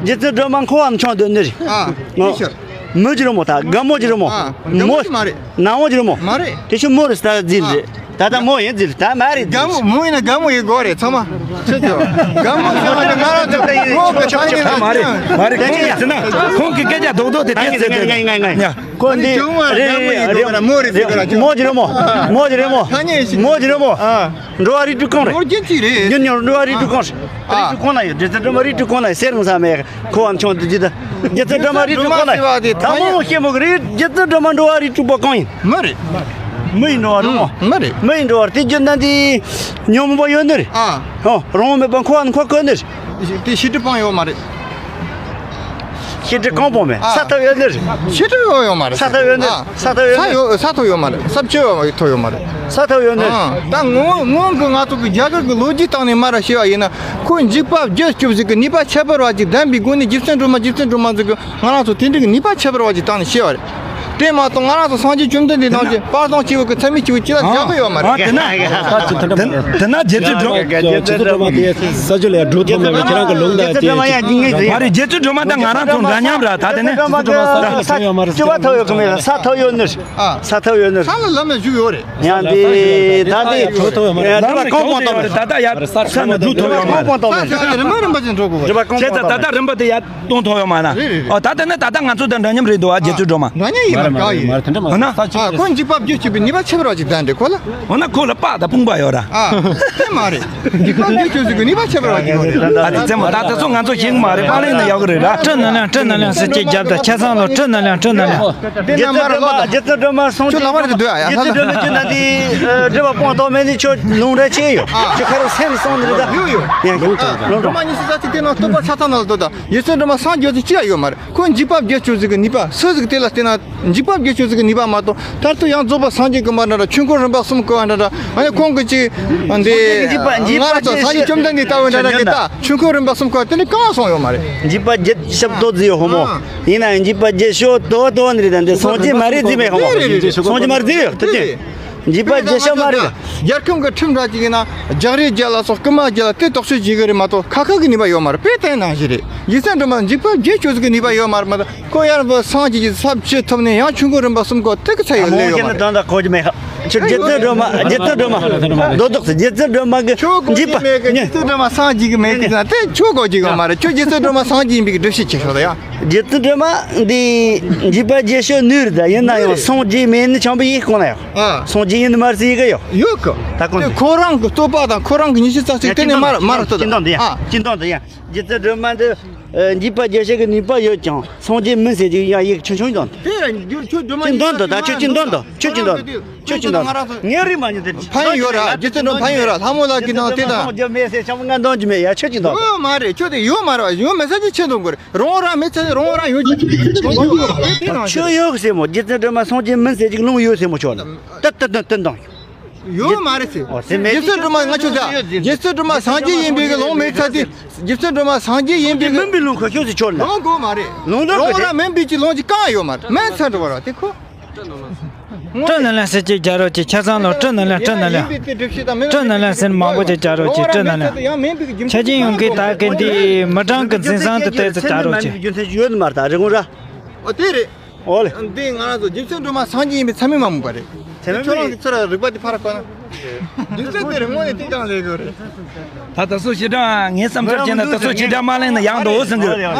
རྗེ་བཙུན་སྒྲོལ་མ་འཁོར་བ་མཆོག་འདོད་ནི་རེད། ཨ། ཨོ། ཡིན་ཤག་མི་གྱུར་མོ་ད་དགའ་མོ་གྱུར་མོ། ཨ། དགའ་མོ་མོ་གྱུར་མ་རེད། ནང་བོ་གྱུར་མོ། མ་རེད། དེ་ཤུ་མོ་རེད་ད་རྫིལ་རེད། ད་ད་མོ་ཡིན་རྫིལ་ད་མ་རེད། དགའ་མོ་མོ་ཡིན་ན་དགའ་མོ་ཡིན་དགོས་རེད་ཚང་མ། ཁྱེད་ཚོ། དགའ་མོ་ཟེར་བ་ནི་ང་རང་ཚོ་ཁོག་གི་ཆ་ནས་མ་རེད། མ་རེད། ཁོང་གིས་ཟེར་ན་ཁོང་གི་སྐད་ཆ་རྡོག་རྡོག་དེ་དེ་ཟེར་དེ། ང་ང་ང་ང་། ཁོ་འདི་ཁྱོད་རེད་རེད་རེད། མོ་རེད་ཟེར་གི་ར། མོ་གྱུར་མོ། མོ་གྱུར་མོ། ཐ་སྙད་ཞིག་མོ་གྱུར་མོ། ཨ། འགྲོ་བ་རིགས་དྲུག་གང་རེད། ཨོ་རྒྱན་གཅིག་རེད། རྒྱུན་ཡང་འགྲོ་བ་རིགས་དྲུག་གང་རེད། ཨ། རིགས་དྲུག་གང་ན་ཡོད། རྗེ་བཙུན་སྒྲོལ་མ་རིགས་དྲུག་གང་ན་ཡོད། གསེར་མོ་ས་མེད། ཁོ་བ་མཆོང་དུ་ཇི་ལྟ། རྗེ་བཙུན་སྒྲོལ་མ་རིགས་དྲུག་གང་ན་ཡོད། ད་མོ་མོ་སྐྱེ་མོ་གི་རིགས། རྗེ་བཙུན་སྒྲོལ་མ་འགྲོ་བ་རིགས་དྲུག་པོ་གང་ཡིན། མི་རེད། མི་ཡིན་འགྲོ་བ་རུང་མོ། མི་རེད། མི་ཡིན་འགྲོ་བ་དེ་རྒྱུན་ན་འདི་ཉོན་མོངས་པ་ཡོད་ནི་རེད། ཨ། ཨོ་རང་མེད་པ་འཁོར་བ་འཁོར་དགོས་ནི་རེད། དེ་ཤེས་སྒྲིབ་སྤངས་ཡོད་མ་རེད། ཤེས་སྒྲིབ་གང་སྤངས་མེད། ཨ། ས་ཐོབ་ཡོད་ནི་རེད། ཤེས་སྒྲིབ་ཡོད་ཡོད་མ་རེད། ས་ཐོབ་ཡོད་ནི། ཨ། ས་ཐོབ་ཡོད་ནི། ས་ཡོད་ས་ཐོབ་ཡོད་མ་རེད། ས་བཅད་ཡོད་ཐོབ་ཡོད་མ་རེད། ས་ཐོབ་ཡོད་ནི། ཨ། ད་ངོ་ངོ་གི་ང་ཚོ་གི་རྒྱ་གར་གི་ལོ་རྒྱུས་སྟེང་ནས་མར་ར་བཤད་པ་ཡིན་ན་ཁོ་འཇིགས་པ་བརྒྱད་སྐྱོབ་ཟིག་གི་ནུས་པ་ཁྱད་པར་བ་ཅིག་ལྡན་པའི་སྒོ་ནས་རྗེ་བཙུན་སྒྲོལ་མ་རྗེ་བཙུན་སྒྲོལ་མ་ཟིག་གི་ང་རང་ཚོ་དེ་འདྲ་གི་ནུས་པ་ཁྱད་པར་བ་ཅིག་བཏང་ནས་བཤད་པ་རེད། དེ་མ་གཏོགས་ང་རང་ཚོ་སངས་རྒྱས་བཅོམ་ལྡན་འདས་རྣམས་ཀྱི་དཔལ་ཐང་སྐྱེས་བུ་གི་མཚན་མི་སྐྱེས་བུ་ཅི་ལ་བཞག་གི་ཡོད་མ་རེད། དེ་ན་དེ་ན་རྗེ་བཙུན་སྒྲོལ་མ་དེ་ས་ཆུ་ལ་འགྲོ་ཐུབ་མེད་པའི་ཁྱེད་རང་གི་ལུང་དང་དེ་མ་རེད། རྗེ་བཙུན་སྒྲོལ་མ་དང་ང་རང་ཚོ་འདྲ་མཉམ་ར། ད་དེ་ནས་རྗེ་བཙུན་སྒྲོལ་མ་ས་ཆུ་ལ་ས་ཡོད་མ་རེད། ཅི་བ་ཐོབ་ཡོད་གི་མེད། ས་ཐོབ་ཡོད་ནི། ས་ཐོབ་ཡོད་ནི། ས་ལ་ལམ་ལ་བཞུགས་ཡོད་རེད། ཡང་དེ་ད་དེ་ལམ་ལ་གང་སྤངས་ཐོབ་རེད། ད་ད་ཡ་ས་ལ་འགྲོ་ཐུབ་ཡོད་མ་རེད། ས་ཆུ་ལ་རིམ་པ་རིམ་པ་ཅན་འགྲོ་དགོས་རེད། བྱས་ཙང་ད་ལྟ་རིམ་པ་དེ་ཡ། གཏོང་ཐུབ་ཡོད་མ་ན། རེད་རེད་རེད། ཨོ་ད་ལྟ་ནི་ད་ལྟ་ང་ཚོ་དང་འདྲ་མཉམ་རེད་འདུག་ཨ། རྗེ་བཙུན་སྒྲོལ་མ། འདྲ་མཉམ་ཡིན་པ་དགའ་ཡིན། འོ་ན། ཨ་ཁོ་འཇིགས་པ་བརྒྱད་སྐྱོབ་པའི་ནུས་པ་ཁྱད་པར་བ་ཅིག་ལྡན་རེད་ཁོ་ལ། འོ་ན་ཁོ་ལ་དཔའ་དང་དཔུང་པ་ཡོད་ར། ཨ་དེ་མ་རེད། འཇིགས་པ་བརྒྱད་སྐྱོབ་ཟེར་གི་ནུས་པ་ཁྱད་པར་བ་ཅིག་ཡོད་རེད། ཨ་དེ་རྩེད་མོ་ད་ལྟ་ཚོ་ང་ཚོ་ཤེས་གི་མ་རེད། པཱ་ལེན་ན་ཡག་གི་རེད་ར། སྤྲིན་ནི་ལན་སྤྲིན་ནི་ལན་ཟེར་གྱི་རྒྱབ་དང་ཆ་ཚང་ལ་སྤྲིན་ནི་ལན་སྤྲིན་ནི་ལན། རྗེ་བཙུན་སྒྲོལ་མ་རྗེ་བཙུན་སྒྲོལ་མ་སོང་། ཁྱོད་ལག་པ་རེད་འདུག་ཨ། ཡ་རྗེ་བཙུན་སྒྲོལ་མ་ཁྱོད་ན་འདི་སྒྲུབ་པ་སྤོང་ཐོབ་མེད་ནི་ཁྱོད་ལུང་རེ་ཆེ་ཡོད། ཁྱོད་ཁ་རོག་སེམས་སོང་ནི་རེད་ད། ཡོད་ཡོད། ཡ་ལུང་ཐོབ་ད། སྒྲོལ་མ་ཉི་ཤུ་རྩ་གཅིག་དེ་ནང་སྟོན་པ་ཆ་ཚང་ནང་ལ་འདུག་ད། ཡེ་སེ་སྒྲོལ་མ་སངས་རྒྱས་ཚུལ་ཅི་ཡང་ཡོད་མ་རེད། ཁོ་འཇིགས་པ་བརྒྱད་སྐྱོབ་ཟིག་གི་ནུས་པ་སུ་ཟིག་དེ་ལ་བརྟེན་ན་འཇིགས་ འཇིགས་པ་བརྒྱད་ཅུ་ཟིག་གི་ནུས་པ་མ་གཏོགས། མཐར་ཐུག་ཡང་རྫོགས་པ་སངས་རྒྱས་ཀྱི་མ་འདྲ་འདྲ། ཆོས་འཁོར་རིམ་པ་གསུམ་བསྐོར་བ་འདྲ་འདྲ། ཨ་ནི་ཁོང་གི་ཅིག་འདི་འཇིགས་པ་འཇིགས་པ་ང་རང་ཚོ་སངས་རྒྱས་བཅོམ་ལྡན་འདས་ལྟ་བུ་འདྲ་འདྲ་གི་ད་ཆོས་འཁོར་རིམ་པ་གསུམ་བསྐོར་བ་དེ་ནི་གང་སོང་ཡོད་མ་རེད། འཇིགས་པ་བརྒྱད་ཞབས་ཏོག་ཟེར་ཡོད་ཧོ་མོ། ཨ། ཡིན་ན་ཡང་འཇིགས་པ་བརྒྱད་ཞོ་དོ་དོ་ནི་རེད། ད་འདི་སངས་རྒྱས་མ་རེད་ཟེར་མེད་ཧོ་མོ། རེད་རེད་རེད། སངས་རྒྱས་མ་རེད་ཟེར་ཡོད་དེ་དེ། འཇིགས་པ་བརྒྱད་ཞབས་མ་རེད། རྒྱལ་ཁམས་ཀྱི་ཁྲིམས་འདྲ་ཅིག་ཡིན་ན་རྒྱག་རེས་རྒྱག་ལ་སོགས་རྐུ་མ་རྒྱག་ལ་དེ་དོགས་གཅོད་བྱེད་གི་རེད་མ་གཏོགས་ཁ་ཁ་གི་ནུས་པ་ཡོད་མ་རེད། དཔེ་དེ་ནང་བཞིན་རེད། རྗེ་བཙུན་སྒྲོལ་མ་འཇིགས་པ་བརྒྱད་ཅུ་ཟིག་གི་ནུས་པ་ཡོད་མ་རེད་མ་གཏོགས། ཁོ་ཡར་སངས་རྒྱས་ཀྱི་ས་བཅུ་ཐོབ་ནས་ཡང་ཆོས་འཁོར་རིམ་པ་གསུམ་སྐོར་དེ་གི་ཚད་ཡོད་ལེ་ཡོད་མ་རེད། ཁོ་རྒྱུ་མེད་ཧ། ཁྱོད་རྗེ་བཙུན་སྒྲོལ་མ་རྗེ་བཙུན་སྒྲོལ་མ་རྡོ་རྡོག་ཟེར། རྗེ་བཙུན་སྒྲོལ་མ་གི་ཁྱོད་གོ་འཇིགས་པ་རྒྱུ་མེད་གི། རྗེ་བཙུན་སྒྲོལ་མ་སངས་རྒྱས་གི་མེད་གི་ཟེར་ན་དེ་ཁྱོད་གོ་རྒྱུ་ཡོད་མ་རེད། ཁྱོད་རྗེ་བཙུན་སྒྲོལ་མ་སངས་རྒྱས་ཡིན་པའི་གི་སྒྲུབ་བྱེད་ཁྱེར་ཤོག་ད་ཡ། རྗེ་བཙུན་སྒྲོལ་མ་འདི་འཇིགས་པ་བརྒྱད་ཞོ་ནུས་རེད། ད་ཡིན་ན་ཡང་སངས་རྒྱས་མེད་ནི་ཆང་པ་ཡིན་གོང་ན་ཡང་། ཨ། སངས་རྒྱས་ཡིན་ནི་མ་རེད་ཟེར་ཡི་གི་ཡོད། ཡོད་གི། ད་གོང་དེ་ཁོ་རང་གི་རྩོད་པ་དང་ཁོ་རང་གི་ཉི་ཤུ་རྩ་གཅིག་དེ་ནས་མར་མར་རྩོད་དང་། ཨ། སྤྱི་དོན་དེ་ཡང་། ཨ། སྤྱི་དོན་དེ་ཡང་། རྗེ་བཙུན་སྒྲོལ་མ་འདི་འཇིགས་པ་བརྒྱད་ཞོ་གི་ནུས་པ་ཡོད་ཀྱང་སངས་རྒྱས་མིན་ཟེར་རྒྱུ་ཡང་ཡིག་ཆུང་ཆུང་དང་། དེ་ཡང་འགྱུར་ཁྱོད་སྒྲོལ་མ་སྤྱི་དོན་དུ་ད་ཁྱོད་སྤྱི་དོན་དུ་ཁྱོད་སྤྱི་དོན་དུ་ཁྱོད་སྤྱི་དོན་དུ་ངའི་རིགས་མ་ཉིད་དེ་ཕན་ཡོད་ར། རྗེ་བཙུན་སྒྲོལ་མ་ཕན་ཡོད་ར། ལྷ་མོ་ལགས་ཀྱི་ནང་དེ་དང་སངས་རྒྱས་མེད་ཟེར་ཆང་ང་འདོན་གྱི་མེད་ཡ། ཁྱོད་ཀྱི་ཡོད་མ་རེད། ཁྱོད་དེ་ཡོད་མ་རེད་བ། ཡོད་མེད་ས་ཅིག་ཆེ་འདོན་དགོས་རེད། རང་རང་མེད་ཚེ་རང་རང་ཡོད་ཀྱི་ཆོས་ཡོད་ཟེར་མོ། རྗེ་བཙུན་སྒྲོལ་མ་སངས་རྒྱས་མིན་ཟེར་ཅིག་ལུང་ཡོད་ཟེར་མོ། ཆོག་ན་ཏི་ཏི་ཏི་ཏི་དང་། ཡོད་མ་རེད་ཟེར། རྗེ་བཙུན་སྒྲོལ་མ་ང་ཆོས་ཟེར། རྗེ་བཙུན་སྒྲོལ་མ་སངས་རྒྱས་ཡིན་པའི་གི་ལུང་མེད་ཚ་དེ། རྗེ་བཙུན་སྒྲོལ་མ་སངས་རྒྱས་ཡིན་པའི་གི་མིན་པའི་ལུང་ཁ་ཤོག་ཟེར་ཆོག་ན། ལུང་དགོས་མ་རེད། ལུང་དགོས་རང་རང་མིན་པའི་ཅིག་ལུང་ཅིག་གང་ཡོད་མ་རེད། མེད་ཚ་འགྲོ་བ་ར་དེ་ཁོ། སྤྲོ་ནང་ལ་ཟེར་གྱི་རྒྱ་རོགས་ཀྱི་ཆ་ཚང་ལོ་སྤྲོ་ནང་ལ་སྤྲོ་ནང་ལ། སྤྲོ་ནང་ལ་ཟེར་མང་པོ་ཅིག་རྒྱ་རོགས་ཀྱི་སྤྲོ་ནང་ལ། ཆ་ཅན་ཡོང་གི་ད་གི་འདི་མི་གྲངས་ཀྱི་འཛིན་བཟང་དུ་བལྟས་ཚེ་རྒྱ་རོགས་ཀྱི་རྒྱུ་མཚན་ཡོད་མ་རེད། ད་རེ་ངོ་ར། ཨོ་དེ་རེད། ཨོ་ལེ། འདི་ང་རང་ཚོ་རྗེ་བཙུན་སྒྲོལ་མ་སངས་རྒྱས་ཡིན་པའི་མཚན་མི་མ་མོས་པ་རེད། མཚན་མི་ཁྱོད་རང་གི་ཚུར་རིག་པ་དེ་ཕར་བཀོད་ན། རྗེ་བཙུན་དེ་རེད། དངོས་གནས་དེ་ཀྱང་ལས་དགོས་རེད། ད་ད་སོ་ཞེ་དྲག་ངས་བསམ་འཆར་བྱས་ན་ད་སོ་ཞེ་དྲག་མ་གླེང་ན་ཡག་འདུག་ཟེར་གི།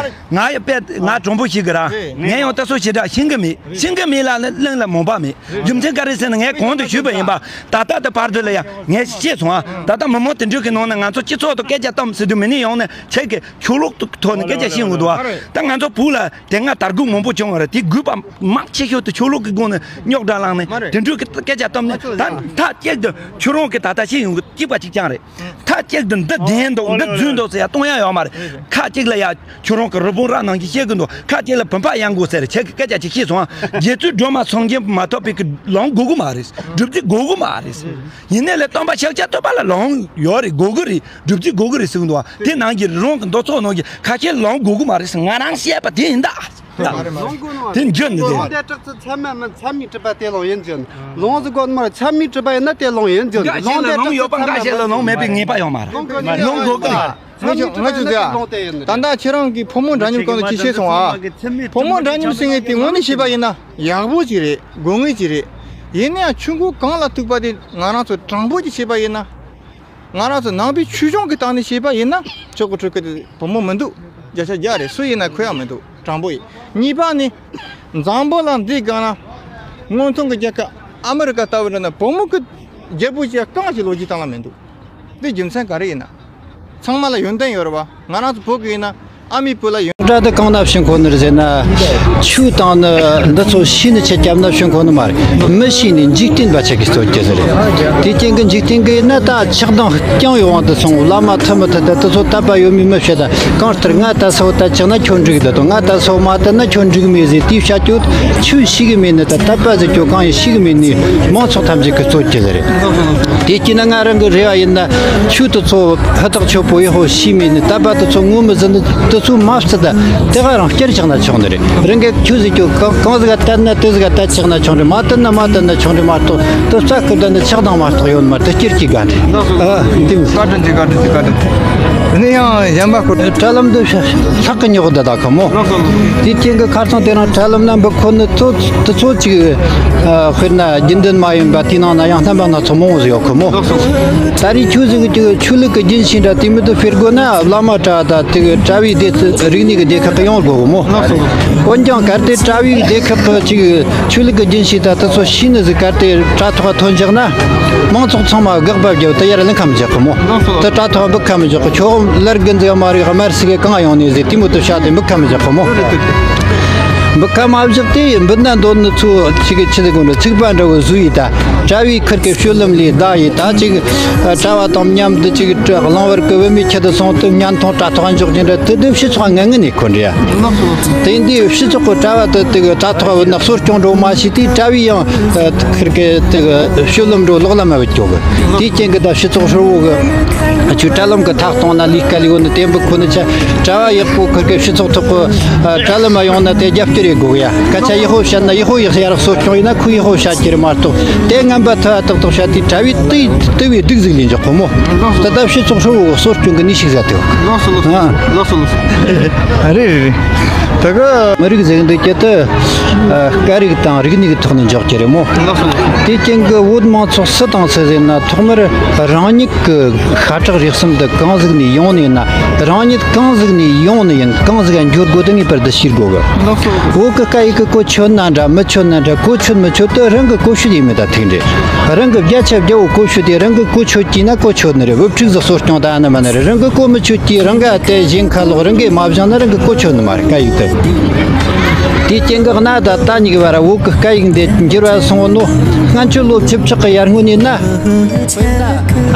ང་ཡི་དཔེ་ང་གྲོང་པོ་ཞིག་གི་ར། ངས་ཡང་ད་སོ་ཞེ་དྲག་ཤེས་གི་མེད། ཤེས་གི་མེད་ལ་གླེང་ལ་མོས་པ་མེད། རྒྱུ་མཚན་ག་རེ་ཟེར་ན་ངས་གོང་དུ་ཞུས་པ་ཡིན་པ། ད་ལྟ་དེ་བར་དུ་ལ་ཡང་ངས་ཤེས་སོང་ཨ། ད་ལྟ་མི་མང་དེ་འདྲ་གི་ནང་ན་ང་ཚོ་སྤྱི་ཚོགས་དུ་སྐད་ཆ་བཏང་ཟེར་དུས་མི་ནི་ཡོང་ནས་ཁྱེད་ཀྱི་ཆོས་ལུགས་ཐོག་ནས་སྐད་ཆ་བཤད་འོང་འདུག་ཨ། ད་ང་ཚོ་བོད་ལ་དེ་སྔ་དར་རྒུད་མང་པོ་བྱུང་བ་རེད། དེ་རྒུད་པ་མང་ཆེ་ཤོས་དེ་ཆོས་ལུགས་ཀྱི་སྒོ་ནས་རྙོག་དྲ་བསླངས་ནས་དེ་འདྲ་གི་སྐད་ཆ་བཏང་ནས་ད་མཐའ་གཅིག་ཏུ་ཁྱོད་རང་གི་ད་ལྟ་བཤད་ཡོང་གི་གཅིག་པ་གཅིག་རྐྱང་རེད། མཐའ་གཅིག་ཏུ་འདི་བདེན་འདུག་འདི་རྫུན་འདུག་ཟེར་ཡ་གཏོང་ཡ་ཡོད་མ་རེད། ཁ་གཅིག་ལ་ཡ་ཁྱོད་རང་གི་རི་བོང་རྭ་ནང་གི་བཤད་གི་འདུག་ཁ་གཅིག་ལ་བུམ་པ་གཡང་དགོས་ཟེར་ཁྱེད་ཀྱི་སྐད་ཆ་ཅིག་བཤད་སོང་ཨ། རྗེ་བཙུན་སྒྲོལ་མ་སངས་རྒྱས་མ་ཐོབ་པའི་གི་ལམ་དགོས་གི་མ་རེད། སྒྲུབ་རྫས་དགོས་གི་མ་རེད། ཡིན་ནའི་ལས་སྟོན་པ་ཤཱཀྱ་ཐུབ་པ་ལ་ལམ་ཡོད་རེད། དགོས་གི་རེད། སྒྲུབ་རྫས་དགོས་གི་རེད་ཟེར་གི་འདུག་ཨ། དེ་ནང་གི་རི་བོང་གི་འདུ་ཚོགས་ནང་གི་ཁ་ཤས་ལམ་དགོས་གི་མ་རེད་ཟེར་ང་རང་བཤད་པ་དེ་ཡིན་ད། ལོང་དགོས་ནོ་དེ་འཇོན་ནི་དེ། ལོང་དེ་དྲག་ཚུལ་ཚད་མ་མིན་ཚད་མའི་གྲུབ་པ་དེ་ལོང་ཡིན་འཇོན། ལོང་ཟིག་དགོས་ནོ་མ་རེད། ཚད་མའི་གྲུབ་པ་ཡིན་ན་དེ་ལོང་ཡིན་འཇོན། ལོང་དེ་ལོང་ཡོད་པ་འགའ་ཞིག་ལ་ལོང་མེད་པའི་ངེས་པ་ཡོད་མ་རེད། ལོང་དགོས་ནི་ལོང་དགོས་གི་རེད། ཚད་མའི་གྲུབ་པ་ཡིན་ན་དེ་ལོང་དེ་ཡིན། ད་ལྟ་ཁྱེད་རང་གིས་ཕོ་མོ་འདྲ་མཉམ་སྐོར་ལ་ཅིག་བཤད་སོང་ཨ། ཕོ་མོ་འདྲ་མཉམ་ཟེར་མཁན་དེ་དངོས་གནས་བཤད་པ་ཡིན་ན་ཡག་པོ་ཅིག་རེད། དགོས་ངེས་ཅིག་རེད། ཡིན་ན་ཡང་ཆོས་འཁོར་གང་ལ་ཐུག་པ་དེ་ང་རང་ཚོ་དྲང་པོ་ཅིག་བཤད་པ་ཡིན་ན། ང་རང་ཚོ་ནང་པའི་ཆོས་སྐྱོང་གི་སྟེང་ནས་བཤད་པ་ཡིན་ན་ཆོག་གི་ཆོག་གི་དེ་བུ་མོ་མི་འདུག་བརྒྱ་ཆ་བརྒྱ་རེད། སུ་ཡིན་ན་ཁོ་ཡག་མི་འདུག་དྲང་པོ་ཡིན། གཉིས་པ་ནི། འཛམ་བུ་གླིང་འདིའི་སྒང་ན་སྔོན་ཐོན་གྱི་རྒྱལ་ཁབ་ཨ་མི་རི་ཀ་ལྟ་བུ་འདྲ་ན་བུ་མོ་གི་རྒྱལ་པོ་ཞིག་གང་ཞིག་ལོ་རྒྱུས་སྟེང་ལ་མི་འདུག་འདི་རྒྱུ་མཚན་ག་རེ་ཡིན་ན། ཚང་མ་ལ་ཡོན་ཏན་ཡོད་རེད་བ། ང་རང་ཚོ་བོད་ཀྱི་ཡིན་ན། ཨ་མའི་བུ་ལ་ཡོན། སྒྲ་དེ་གང་ན་བྱིན་གོ་ནི་རེད་ཟེར་ན། ཆོས་དང་ནི་འདི་ཚོ་ཤེས་ནི་ཆེད་རྒྱབ་ན་བྱིན་གོ་ནི་མ་རེད། མི་ཤེས་ནི་འཇིག་རྟེན་པ་ཆེ་གི་རྩོད་རྒྱུ་ཟེར་རེད། དེ་རྐྱེན་གྱི་འཇིག་རྟེན་གྱི་ཡིན་ན་ད་ཆགས་སྡང་རྐྱང་ཡོང་བ་དུ་སོང་། བླ་མ་ཐུ་མི་ཐུ་དེ་དེ་ཚོ་དད་པ་ཡོད་མེད་མི་ཤེས། ད་གང་ལྟར་ང་ད་སོ་ད་ཅིག་ན་ཁྱོད་འགྲིག་འདི་དང་ང་ད་སོ་མ་ད་ན་ཁྱོད་འགྲིག་མེད་ཟེར་དེའི་བཤད་རྒྱུ་ཆོས་ཤེས་གི་མེད་ནི་ད་དད་པ་ཟེར་རྒྱུ་གང་ཡིན་ཤེས་གི་མེད་ནི་མང་ཚོགས་ཐམས་ཅད་ཀྱི་རྩོད་རྒྱུ་ཟེར་རེད། དེ་སྐྱེས་ན་ང་རང་གི་རེ་བ་ཡིན་ན་ཆོས་དེ་ཚོ་ཧུར་ཐག་ཆོད་པོ་ཡག་པོ་ཤེས་མེད་ནི་དད་པ་དེ་ཚོ་ངོ་མི་ཟིན་ནི་དེ་ཚོ་མ་བརྩི་ད་དེ་ག་རང་བསྐྱར་བཞག་ན་ཆོག་ནི་རེད། རང་གི་ཆོས་ཟེར་རྒྱུ་གང་གང་ཟིག་ག་བལྟས་ན་དེ་ཟིག་ག་བལྟས་ཆགས་ན་ཆོག་ནི་རེད། མ་བལྟས་ན་མ་བལྟས་ན་ཆོག་ནི་རེད་མ་གཏོགས་དེ་རྩ་ཁུར་ད་ནི་ཆགས་སྡང་མ་གཏོགས་ཡོད་མ་རེད། དེ་སྐྱེར་གྱི་དགའ་འདྲི། ཨ་འདི་མི་བཀའ་དྲིན་ཆེ། བཀའ་དྲིན་ཆེ། བཀའ་དྲིན་ཆེ། ནི་ཡང་གཞན་པ་ཁོ་དྲ་ལམ་དུ་ལྷག་གི་ཉོག་ད་ད་ཁོ་མོ། དེ་རྐྱེན་གྱི་ཁར་སང་དེ་རིང་དྲ་ལམ་ན་འབུ་ཁོ་ནི་ཚོ་དེ་ཚོ་ཅིག་ཨ། དཔེར་ན་རྒྱུན་ལྡན་མ་ཡིན་པ་དེའི་ནང་ན་ཡང་རྣམ་པ་སྣ་ཚོགས་མང་བོ་ཟིག་ཡོད་ཁོ་མོ། ད་རེས་ཆོས་ཟིག་གི་ཆོས་ལུགས་ཀྱི་རྒྱུན་ཤེས་འདྲ་དེ་མི་དུ་ཕེར་དགོས་ན་བླ་མ་གྲྭ་ད་དེ་གི་གྲྭ་བའི་སྡེ་རིག་གནས་ཀྱི་སྡེ་ཁག་གི་ཡོང་དགོས་གོ་མོ། འོན་ཀྱང་གལ་ཏེ་གྲྭ་བའི་སྡེ་ཁག་གི་ཅིག་ཆོས་ལུགས་ཀྱི་རྒྱུན་ཤེས་ད་དེ་ཚོ་ཤེས་ནི་ཟིག་གལ་ཏེ་དྲ་ཐོག་ཐོན་བཞག་ན། མང་ཚོགས་ཚང་མ་དགག་པ་བརྒྱབ་དེ་ཡར་ལེན་ཁ་མི་རྒྱག་གི་མོ། དེ་དྲ་ཐོག་འབུད་ཁ་མི་རྒྱག་གི་ཁྱོད་ལར་གི་འཛི་ག་མ་རིག་དམར་སི་གི་གང་ཡོང་ནི་ཟིག་དེ་མོ་དུ་བྱ་དེ་འབུད་ཁ་མི་རྒྱག་གི་མོ། འབུ་ཁ་མ་བཞག་དེ་འབུ་སྣ་འདོན་ནི་ཚོ་ཅིག་གི་ཆི་ཟིག་གོ་འདྲ་ཚིག་པ་འདྲ་བོ་བཟོས་ཡི་ད། གྲྭ་བའི་ཁུར་གི་སྤྱོད་ལམ་ལས་བདའ་ཡི་ད། ཅིག་གྲྭ་བ་དང་མཉམ་དུ་ཅིག་གླང་བར་གི་བུད་མེད་ཁྱེད་དུ་སོང་དུ་བརྙན་ཐུང་དྲ་ཐོག་འཇོག་རྒྱུ་འདྲ་དེ་དེ་སྤྱི་ཚོགས་ངན་ངན་ནས་ཁོ་འདྲ་ཡ། དེ་འདི་སྤྱི་ཚོགས་གི་གྲྭ་བ་དེ་དེ་གི་དྲ་ཐོག་བུད་ན་གསོ་སྐྱོང་འགྲོ་མ་ཤེས་དེ། གྲྭ་བའི་ཡང་ཁུར་གི་དེ་གི་སྤྱོད་ལམ་འགྲོ་ལོག་ལ་མ་བུད་ཀྱོག་གི། དེའི་རྐྱེན་གི་ད་སྤྱི་ཚོགས་ཧྲིལ་བོ་གི་ཆུ་དྲ་ལམ་གི་ཐག་གཏོང་ན་ལས་ཀ་ལས་བོ་ནི་དེ་འབུ་ཁོ་ནི་ཆ་གྲྭ་བ་ཡག་པོ་ཁུར་གི་སྤྱི་ཚོགས་ཐོག་གི་དྲ་ལམ་མ་ཡོང་ན་དེ་རྒྱབ་སྐྱོར་ཡེ་དགོས་ཡ། སྐད་ཆ་ཡག་པོ་བཤད་ན་ཡག་པོ་ཡག་ཡ་རག་གསོ་སྐྱོང་ཡིན་ན་ཁོས་ཡག་པོ་བཤད་ཀྱི་རེད་མ་གཏོགས། དེ་ངན་པ་ཐ་ཏག་ཏག་བཤད་དེ་གྲྭ་བའི་དེ་དེ་བའི་སྡུག་ཟིག་ལས་འཇོག་གོ་མོ། ད་ལྟ་སྤྱི་ཚོགས་ཧྲིལ་བོ་གི་གསོ་སྐྱོང་གི་ནུས་ཤུགས་ཟ་དེ་བ། ལགས་སོ་ལགས་སོ། ཨ། ལགས་སོ་ལགས་སོ། རེད་རེད་རེད། ད་ག་མི་རིགས་ཟེར་འདུག་གི་དེ་སྐད་རིགས་དང་རིག་གནས་ཀྱི་ཐོག་ནས་འཇོག་གི་རེད་མོ། ལགས་སོ་ལགས་སོ། དེ་རྐྱེན་གྱི་བོད་མང་ཚོགས་སུ་དང་སུ་ཟེར་ན་ཐོག་མར་རང་ཉིད་ཀྱི་ཤ་ཁྲག་རེག་གསུམ་དེ་གང་ཟིག་ནས་ཡོང་ནས་ན། རང་ཉིད་གང་ཟིག་ནས་ཡོང་ནས་ཡིན་གང་ཟིག་ག་འགྱུར་དགོས་དེ་ངེས་པར་དུ་ཤེས་དགོས་གི། ལགས་སོ། བོད་ཀྱི་སྐད་ཡིག་གི་གོ་ཆོད་ན་འདྲ་མི་ཆོད་ན་འདྲ། གོ་ཆོད་མི་ཆོད་དེ་རང་གི་གོ་ཤུད་ཡིན་མིན་ད་ཐུག་འདྲ། རང་གི་བརྒྱ་ཆ་བརྒྱ་བོ་གོ་ཤུད་དེ་རང་གི་གོ་ཆོད་ཀྱིས་ན་གོ་ཆོད་ནི་རེད། བུ་ཕྲུག་ཟིག་གསོ་སྐྱོང་ད་ཨ་ན་མ་ན་རེད། རང་གི་གོ་མི་ཆོད་ཀྱིས་རང་ག་དེ་གཞན་ཁ་ལོག་རང་གིས་མ་བཞེངས་ན་རང་གི་གོ་ཆོད་ནི་མ་རེད་སྐད་ཡིག་དེ། དེའི་རྐྱེན་གྱི་གནའ་ད་ལྟ་གཉིས་ཀྱི་བར་བོད་ཀྱི་སྐད་ཡིག་འདི་འགྱུར་བ་སོང་བ་ནོ། སྔ་ཕྱི་ལོ་བཅུ་ཕྲག་གི་ཡར་སྔོན་ནས་ན།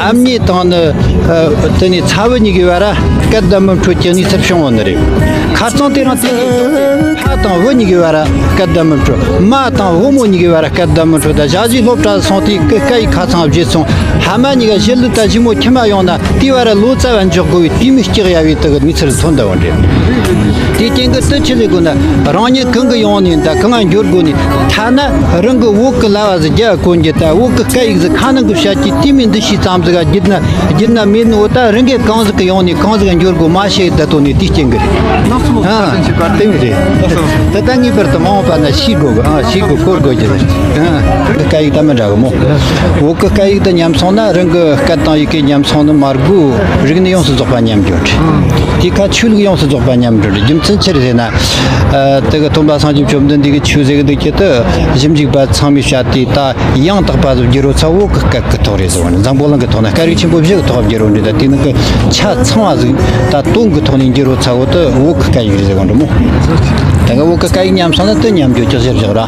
ཨ་མྱེས་དང་ནི་དེ་ནས་ཚ་བུ་གཉིས་ཀྱི་བར་སྐད་བརྡ་མི་འཕྲོད་ཀྱི་གནས་ཚུལ་བྱུང་བ་ནི་རེད། ཁ་རྩང་དེ་རིང་དེ་ནས་ཕ་དང་བུ་གཉིས་ཀྱི་བར་སྐད་བརྡ་མི་འཕྲོད། མ་དང་བུ་མོ་གཉིས་ཀྱི་བར་སྐད་བརྡ་མི་འཕྲོད། ད་ཞག་བཞི་སློབ་གྲྭ་སོང་དུས་སྐད་ཡིག་ཁ་ཚང་བརྗེད་སོང་། ཕ་མ་གཉིས་ཀ་ཞི་ལུ་ད་ཞི་མོ་ཁྱིམ་མ་ཡོང་ན་དེའི་བར་ལོ་ཙཱ་བ་འཇོག་དགོས་པའི་དུས་མི་སྐྱེག་ཡ་བའི་དུ་གི་གནས་ཚུལ་ཐོན་འདུག་བ་འདྲ། དེའི་རྐྱེན་གྱི་དུ་ཆི་ལས་དགོས་ན་རང་ཉིད་གང་གི་ཡོང་ནས་ད་གང་ང་འགྱུར་དགོས་ནས་ཐ་ན་རང་གི་བོད་ཀྱི་ལྭ་བ་ཟིག་རྒྱ་གོན་རྒྱུ་ད་བོད་ཀྱི་སྐད་ཡིག་ཟིག་ཁ་ནང་གི་བཤད་ཀྱི་དེ་མིན་འདི་ཤི་ཙམ་ཟིག་ག་རྒྱུད་ན་རྒྱུད་ན་མེད་ནོ་ད་རང་གི་གང་ཟིག་གི་ཡོང་ནས་གང་ཟིག་ག་འགྱུར་དགོས་མ་ཤེས་ད་དོ་ནས་དེའི་རྐྱེན་གྱི་རེད། ལགས་སོ། ཨ། དེ་མི་རེད། ལགས་སོ། ད་ལྟ་ངེས་པར་དུ་མ་འོངས་པ་ན་ཤེས་དགོས་གི། ཨ། ཤེས་དགོས་གོ་དགོས་ཀྱི་རེད། ཨ། སྐད་ཡིག་ད་མི་འདྲ་གི་མོ། བོད་ཀྱི་སྐད་ཡིག་ད་ཉམས་སོང་ན་རང་གི་སྐད་དང་ཡི་གེ་ཉམས་སོང་ནི་མ་དགོས། རིག་གནས་ཡོངས་སུ་རྫོགས་པ་ཉམས་འགྱོ་རེད། དེ་ཁ་ཆོས་ལུགས་ཡོངས་སུ་རྫོགས་པ་ཉམས་འགྲོ་རེད། རྒྱུ་མཚན་ཆི་རེད་ཟེར་ན། ཨ། དེ་གི་སྟོན་པ་སངས་རྒྱས་བཅོམ་ལྡན་འདས་ཀྱིས་ཆོས་ཟེར་གི་འདུག་ཀྱི་དུ་ཞིབ་འཇུག་པ་ཚང་མས་བཤད་དེ་ད་ཡང་དག་པ་ཟིག་བསྒྱུར་རོ་ཚ་བོད་ཀྱི་སྐད་ཀྱི་ཐོག་རེད་ཟེར་བ་ནི། འཛམ་བུ་གླིང་གི་ཐོག་ན་སྐད་རིགས་ཆེན་པོ་བཞི་གི་ཐོག་བསྒྱུར་རོ་འདྲ། ད་དེ་ནི་གི་ཆ་ཚང་བ་ཟིག་ད་དོན་གི་ཐོག་ནས་བསྒྱུར་རོ་ཚ་བོ་དུ་བོད་ཀྱི་སྐད་ཡིག་རེད་ཟེར་བ་འདྲ་མོ། དེ་གི་བོད་ཀྱི་སྐད་ཡིག་ཉམས་སོང་ན་དུ་ཉམས་འགྱོ་ཅི་ཟེར་བཞག་ར།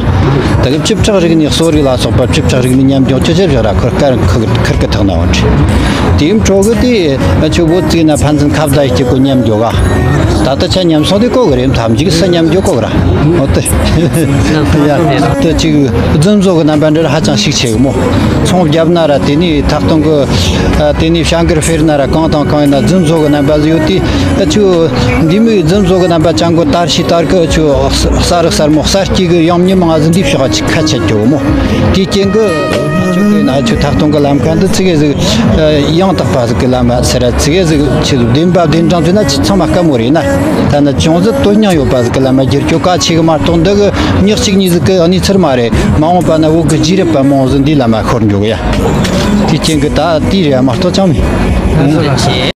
དེ་གི་བཅུ་ཕྲག་རིག་གནས་གསོ་རིག་ལ་སོགས་པ་བཅུ་ཕྲག་རིག་གནས་ཉམས་འགྱོ་ཅི་ཟེར་བཞག་ར། ཁུར་ཁུར་ཁུར་ཁུར་གི་ཐག་ན་བ་འདྲ། དེའི་འཕྲོ་གི་དེ་ཆུ་བོ་བརྩིས་ན་ཕན་ཚུན་ཁ་བརྡ་ཡི་གི་གོ་ཉམས་འགྱོ་ག། ད་ལྟ་ཆ་ཉམས་སོང་དེ་གོ་གི་རེད། ཐམས་ཅད་སུ་ཉམས་འགྱོ་གོ་གི་ར། འོ་དེ། ཡ། དེ་ཅིག་རྫུན་བཟོ་གི་རྣམ་པ་འདྲ་ཧ་ཅང་ཤུགས་ཆེ་གི་མོ། ཚོང་བརྒྱབ་ན་ར་དེ་ནས་ཐག་གཏོང་གི། ཨ། དེ་ནས་བྱ་འགུལ་སྤེལ་ན་ར་གང་དང་གང་ཡིན་ན་རྫུན་བཟོ་གི་རྣམ་པ་ཟིག་ཡོད་དེ། ཨ། ཆུ་འདི་མོའི་རྫུན་བཟོ་གི་རྣམ་པ་ཅང་གོ་དར་ཤི་དར་གི་ཆུ་གསར་གསར་མོ་གསར་སྐྱེས་གི་ཡང་མྱི་མང་ཟིག་འདི་ཕྱོགས་ཅིག་ཁ་ཆད་གྱོ་མོ། དེའི་རྐྱེན་གི། ཆོས་དེ་ན་ཆོས་ཐག་གཏོང་གི་ལམ་ཁ་འདི་ཙི་གེ་ཟིག་ཡང་དག་པ་ཟིག་གི་ལམ་ཟེར་ར། ཙི་གེ་ཟིག་ཆེ་ཟིག་བདེན་པ་བདེན་དྲང་ཟེར་ན་ཆི་ཚང་མ་དཀའ་མོ་རེད་ན། ད་ནི་ཅུང་ཟད་དོན་སྙིང་ཡོད་པ་ཟིག་གི་ལམ་བསྒྱུར་རྒྱུ་གལ་ཆེ་གི་མ་གཏོགས་འདི་གི་ཉག་གཅིག་གཉིས་ཟིག་གི་གནས་ཚུལ་མ་རེད། མ་འོངས་པ་ན་བོད་གི་རྗེས་རབས་པ་མང་ཟིག་འདིའི་ལམ་ཤོར་འགྱོ་གི་ཡ། དེའི་རྐྱེན་གི་ད་དེའི་རེད་མ་གཏོགས་ཅང་མེད།